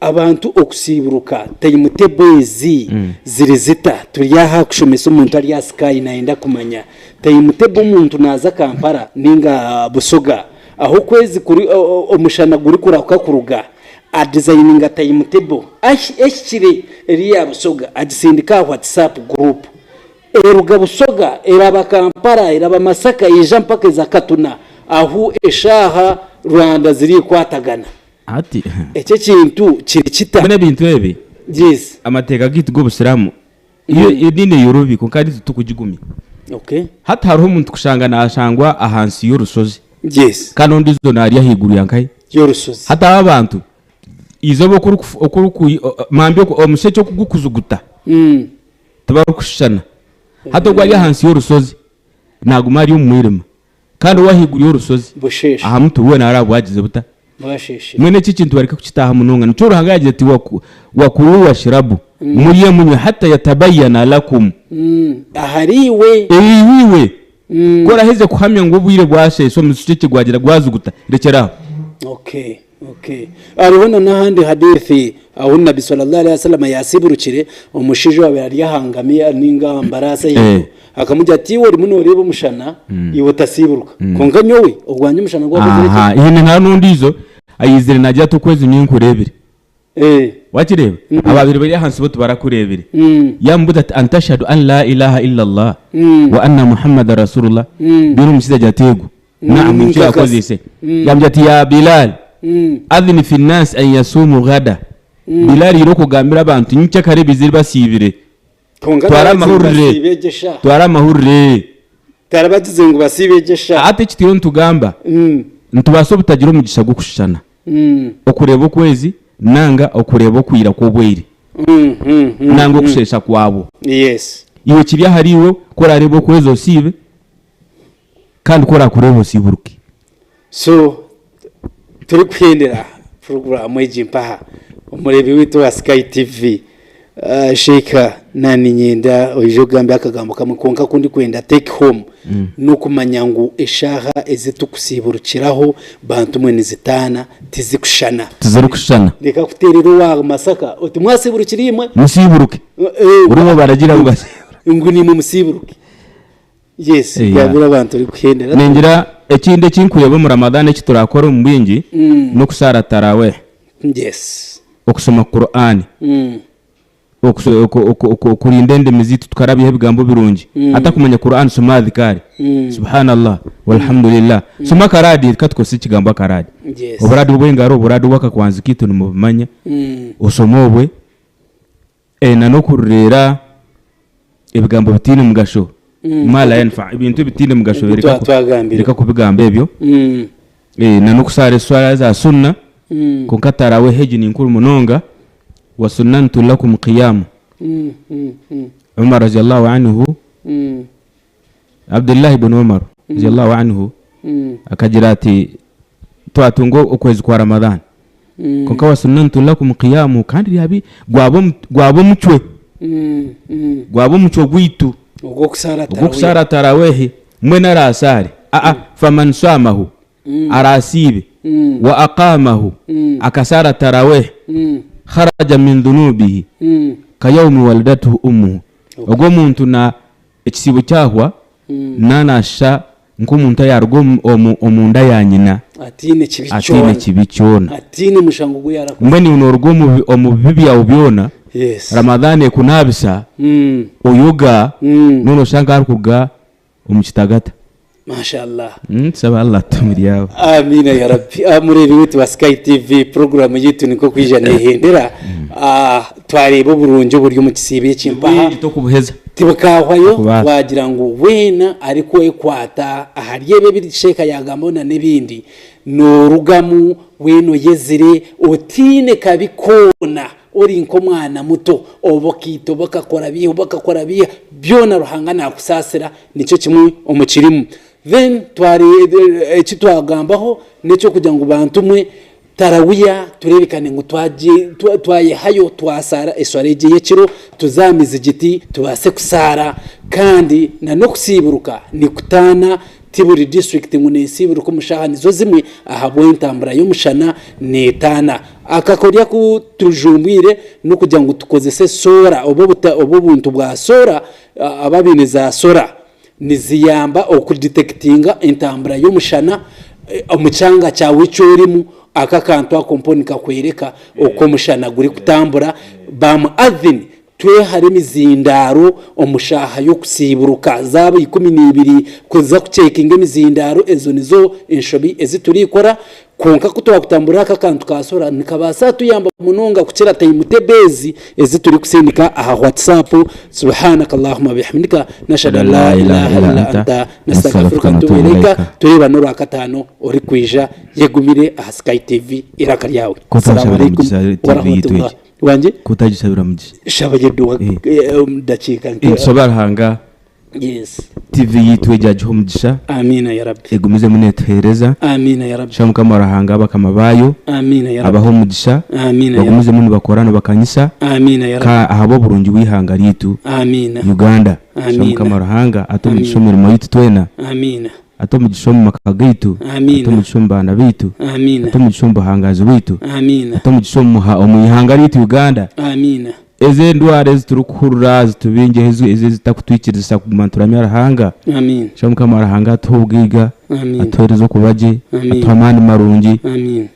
abantu okusiiburuka tayimutebo ezi ziri zita? Turi aha kushomesa omuntu ari aha sky nayenda kumanya tayimutebo omuntu naaza Kampala ninga Busoga ahu okwezi kuri omushana gurikurahuka kuruga adizayininga tayimutebo ehikire eri eya Busoga agisindika aha WhatsApp group Eruga Busoga, eraba Kampala, eraba Masaka, eija mpaka eza Katuna ahu eshaaha Rwanda zirikwatagana. Hati Eki ekintu kiri kita? Mbwenu ebintu ebi, Yes. amateeka gaitu g'obusiraamu, yo ediini eyorobi kwonka hati itwe tukugigumya. Okay. Hati hariho omuntu kushanga naashangwa ahansi y'orushozi Yes. kandi ondiijo naari ahaiguru ya nkahi? Y'orushozi. Hati aba abantu, eizooba oku orikufu oku oriku mambi omushekye oku gukujuguta, Tibarikushushana. Hati ogwo ari ahansi y'orushozi naaguma ari omu mwirima, kandi ow'ahaiguru y'orushozi Busheeshe. aha mutwe we naaraaba bwagize buta? Bwasheeshire. Mbwenu eki ekintu bareke kukitaaha munonga. Nikyo Ruhanga yaagira ati, Waku, wakulu washirabu, murye munywe hatta yatabayana lakum. Ahariiwe. Iwe, ku oraheze kuhamya ngu obwire bwasheesha omushekye gwagira gwazuguta, rekyera aho. Okay. Okay. Hariho na n'ahandi hadithi ahu Nabbi sallallahu alaihi wasallam yasiburukire omushaija owaabaire ari aha ngamiya ninga aha mbaraasi ahaiguru Eh. akamugira ati iwe orimu nooreeba omushana iwe otasiiburuka kwonka nyowe ogwangye omushana gwakozire ki? Aha, haine nka n'ondiijo aizire naagira ati okwezi nyowe nkureebire. Eh. Wakireeba? Abaabaire bari ahansi bo tibarakureebire. Yaamubuuza ati an tashhadu an laa ilaaha illallah wa anna Muhammadan rasulullah? Reero omushaija agira ati eego. Naam, nikyo Nkakasa. yaakozeise. Yaamugira ati ya Bilal. Adhin fi nnaasi an yasuumu ghada, Bilal irooko ogambire abantu nyenkyakare baizire basiibire. Kwonka Twara tarabagize ngu amahurire. basiibe egyo eshaaha. Twara amahurire. Tarabagize ngu basiibe egyo eshaaha. Hati eki turiyo nitugamba, nitubaasa obutagira omugisha gw'okushushana, okureeba okwezi nanga okureeba okwira kw'obweire nanga okusheesha kwabwo. Yes. Iwe kiri ahari iwe ku orareebe okwezi osiibe kandi ku orakureeba osiiburuke. So turikuhendera puroguraamu egi mpaha omureebi waitu owa Sky TV Sheikh naninyenda oije ogambe akagambo kamwe kwonka ku ndikwenda take home n'okumanya ngu eshaaha ezi turikusiiburukiraho bantu mwe nizitaana tizikushushana. Tizirikushushana. Reka kuteerera owa Masaka oti mwasiiburukire imwe. Musiiburuke. Buri omwe baragira ngu basiiburuke. Ngu naimwe musiiburuke. Yes, Yeah. gambira abantu orikuhendera. Ningira ekindi eki nkureeba omu Ramadhan eki turakora omu bwingi n'okusaara Taraweh, Yes. okushoma Quran, okuso- oku- oku- oku- okurinda endimi zaitu tukarabyaho ebigambo birungi. Atakumanya Quran shoma adhikaari, Subhanallah, Walhamdulillah. Shoma akaraadi, reka tukozese ekigambo akaraadi. Yes. Oburaadi obw'engaro, oburaadi obw'akakwanzi kaitu nimubimanya, oshome obwe. Na n'okurureera ebigambo bitaine mugasho, maa laa yanfa, ebintu ebitaine mugasho Ebi reka ku- twagambire. reka kubigamba ebyo. Na n'okusaara eswara za sunna, kwonka tarawih egi ni nkuru munonga, wa sunnantu lakum qiyamu. Umar radiyallahu anhu, Abdullah ibn Umar radiyallahu anhu akagira ati twatunga okwezi kwa Ramadhan kwonka wa sunnantu lakum qiyamu kandi ryabi gwaba omu- gwaba omucwe gwaba omucwe gwaitu Ogw'okusaara ogw'okusaara tarawehi mbwenu arasaare aa faman swamahu arasiibe wa aqamahu akasaara taraweh kharaja min dhunubihi kayaumi waladathu ummuhu ogwo omuntu na Ekisiibo kyahwa, naanashusha nk'omuntu ayaaruga omu nda ya nyina Ataine kibi ataine kyona. kibi kyona. Ataine mushango ogu yaarakoze. Mbwenu iwe nooruga omu bibi byawe byona, Yes. Ramadhan ekunaabisa, oyoga, noona oshusha nk'arikuruga omu kitagata. Mashallah. Tushabe Allah atuhe abo. Amiina ya Rabbi. Ah, mureebi waitu wa Sky TV, puroguraamu yaitu nikwo kwija neehendera. Ah, twareeba oburungi oburi omu kisiibo eki mpaha. Bwingi tokubuheza. Tibukahwayo Tokubaasa. twagira ngu weena arikwekwata ahari ebi ebi Sheikh yaagambaho na n'ebindi, noorugamu weena oyezire otaine kabi koona. Ori nk'omwana muto, oba okaita, oba okakora biiha, oba okakora biiha, byona Ruhanga naakusaasira, nikyo kimwe omu kirimu. Then tware eki twagambaho n'eky'okugira ngu bantu mwe tarawiya tureebekane ngu twayehayo twasaara eswara egi ey'ekiro, tuze aha mizigiti tubaase kusaara kandi na n'okusiiburuka nikutaana Ti buri disiturikiti ngu neesiiburuka omu shaaha nizo zimwe ahabw'entambura y'omushana neetaana. Akakoryo aku tujumbwire n'okugira ngu tukozese soora oba oba obuntu bwa soora ababaine za soora niziyamba okuditektinga entambura y'omushana omu kyanga kyawe eki orimu. Aka akantu ako mpo nikakworeka oku omushana gurikutambura. Ba muadhin Twehare emizindaaro omu shaaha y'okusiiburuka zaaba 12 kuza kucekinga emizindaaro ezo nizo enshobi ezi turikora kwonka ku twakutamburira aka akantu ka sora nikabaasa kutuyamba munonga kukira tayimutebo ezi ezi turikusindika aha WhatsApp Subhanaka Allahumma bihamdika nashhadu an laa ilaaha illa anta nastaghfiruka wa natubu ilaika Tureebane orwakataano orikwija yegumire aha Sky TV eiraka ryawe Kutashabira Assalamu alaikum mugisha TV wa yitu rahmatullah egi. Wangye? Kutagishabira mugisha. Shaba eduwa omu dakiika nke. Nitushaba Ruhanga Yes. TV yitu egi agihe omugisha Amiina ya Rabbi. egumizemu netuhereza. Amiina ya Rabbi. Shaba Mukama Ruhanga abakama baayo Amiina ya Rabbi. abahe omugisha Amiina ya Rabbi. bagumizemu nibakora nibakanyisa Amiina ya Rabbi. ka ahabw'oburungi bw'eihanga ryaitu Amiina. Uganda. Shaba Amiina. Mukama Ruhanga ate omugisha Amiina. omu mirimo yaitu twena. Amiina. Ate omugisha omu maka gaitu. Amiina. Ate omugisha omu baana baitu. Amiina. Ate omugisha omu buhangaazi bwaitu. Amiina. Ate omugisha omu ihanga ryaitu Uganda. Amiina. Ezi endwara ezi turikuhurira zitubingyeho ezi ezitakutwikirizisa kuguma nituramya Ruhanga. Amiina. Shaba Mukama Ruhanga atuhe obugaiga, Amiina. atuhereze okuba gye, Amiina. atuhe amaani marungi, Amiina.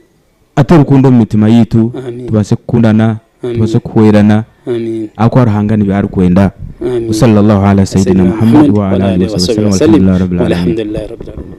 ate rukundo omu mitima yaitu, Amiina. tubaase kukundana, Amiina. tubaase kuhwerana, Amiina. ahabw'okuba Ruhanga nibyo arikwenda. Amiina. Wa sallallahu ala sayyidina Muhammad wa ala alihi wa sahbihi wa sallam walhamdulillahi rabbil alamin. Walhamdulillahi rabbil alamin.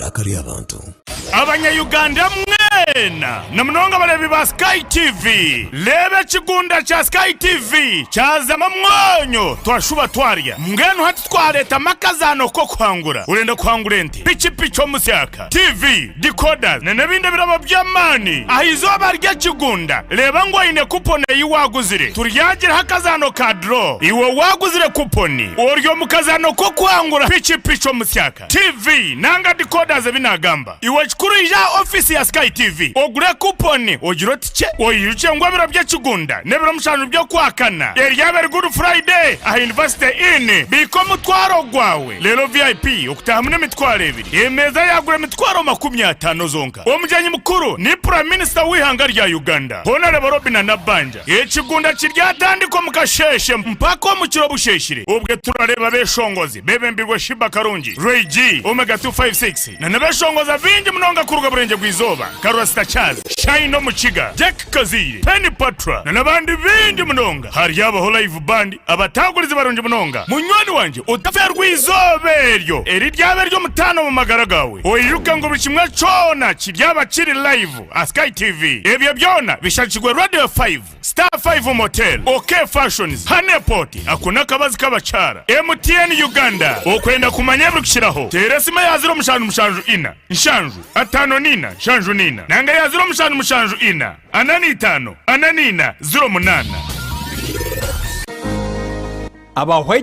Eiraka ry'abantu. Abanya-Uganda mwena, na munonga abareebi ba Sky TV, reeba ekigunda kya Sky TV kyazamu omwonyo twashuba twarya. Mbwenu hati twareetamu akazaano k'okuhangura. Orenda kuhangura ente, pikipiki omusyaka, TV, decoders na n'ebindi ebirabo by'amaani aha izooba ry'ekigunda. Reeba ngu oine kuponi ei waaguzire. Turyagiraho akazaano ka draw. Iwe waaguzire kuponi, ori omu kazaano k'okuhangura pikipiki omusyaka. TV nanga decoders ebi nagamba. Iwe ekikuru ija aha office ya Sky TV ogure coupon ogire oti kye oijukye ngu ebiro by'ekigunda n'ebiro mushanju by'okwakana eryaba eri Good Friday aha University Inn. Biika omutwaro gwawe reero VIP okutahamu n'emitwaro ebiri emeeza yagura emitwaro 50 zonka. Omugyenyi mukuru ni Prime Minister w'eihanga rya Uganda Honarebo Robinah Nabbanja. Ekigunda kiryatandika omu kasheeshe mpaka omu kiro busheeshire obwe turareeba abeshongozi Beebembirwe Sheebah Karungi, Ray G, Omega 256 na n'abeshongoza baingi munonga kuruga Burengyerwa-izooba nka Rasta Charles, Shine Omukiga, Jack Kazaire, Penny Patra na n'abandi baingi munonga. Haryabaho Live Band, abataagurizi barungi munonga. Munywani wangye otafeerwa eizooba eryo eriryaba ery'omutaano omu magara gaawe. Oijuke ngu buri kimwe kyona kiryaba kiri live aha Sky TV. Ebyo byona bishagikirwe Radio 5. Star 5 Motel, OK Fashions, Honeypot, ako n'akabazi k'abakyara, MTN Uganda. Okwenda kumanya ebirikukiraho, teera esimu eya 0774 7 54 74 nanga eya 0774 45 44 08. Aba White.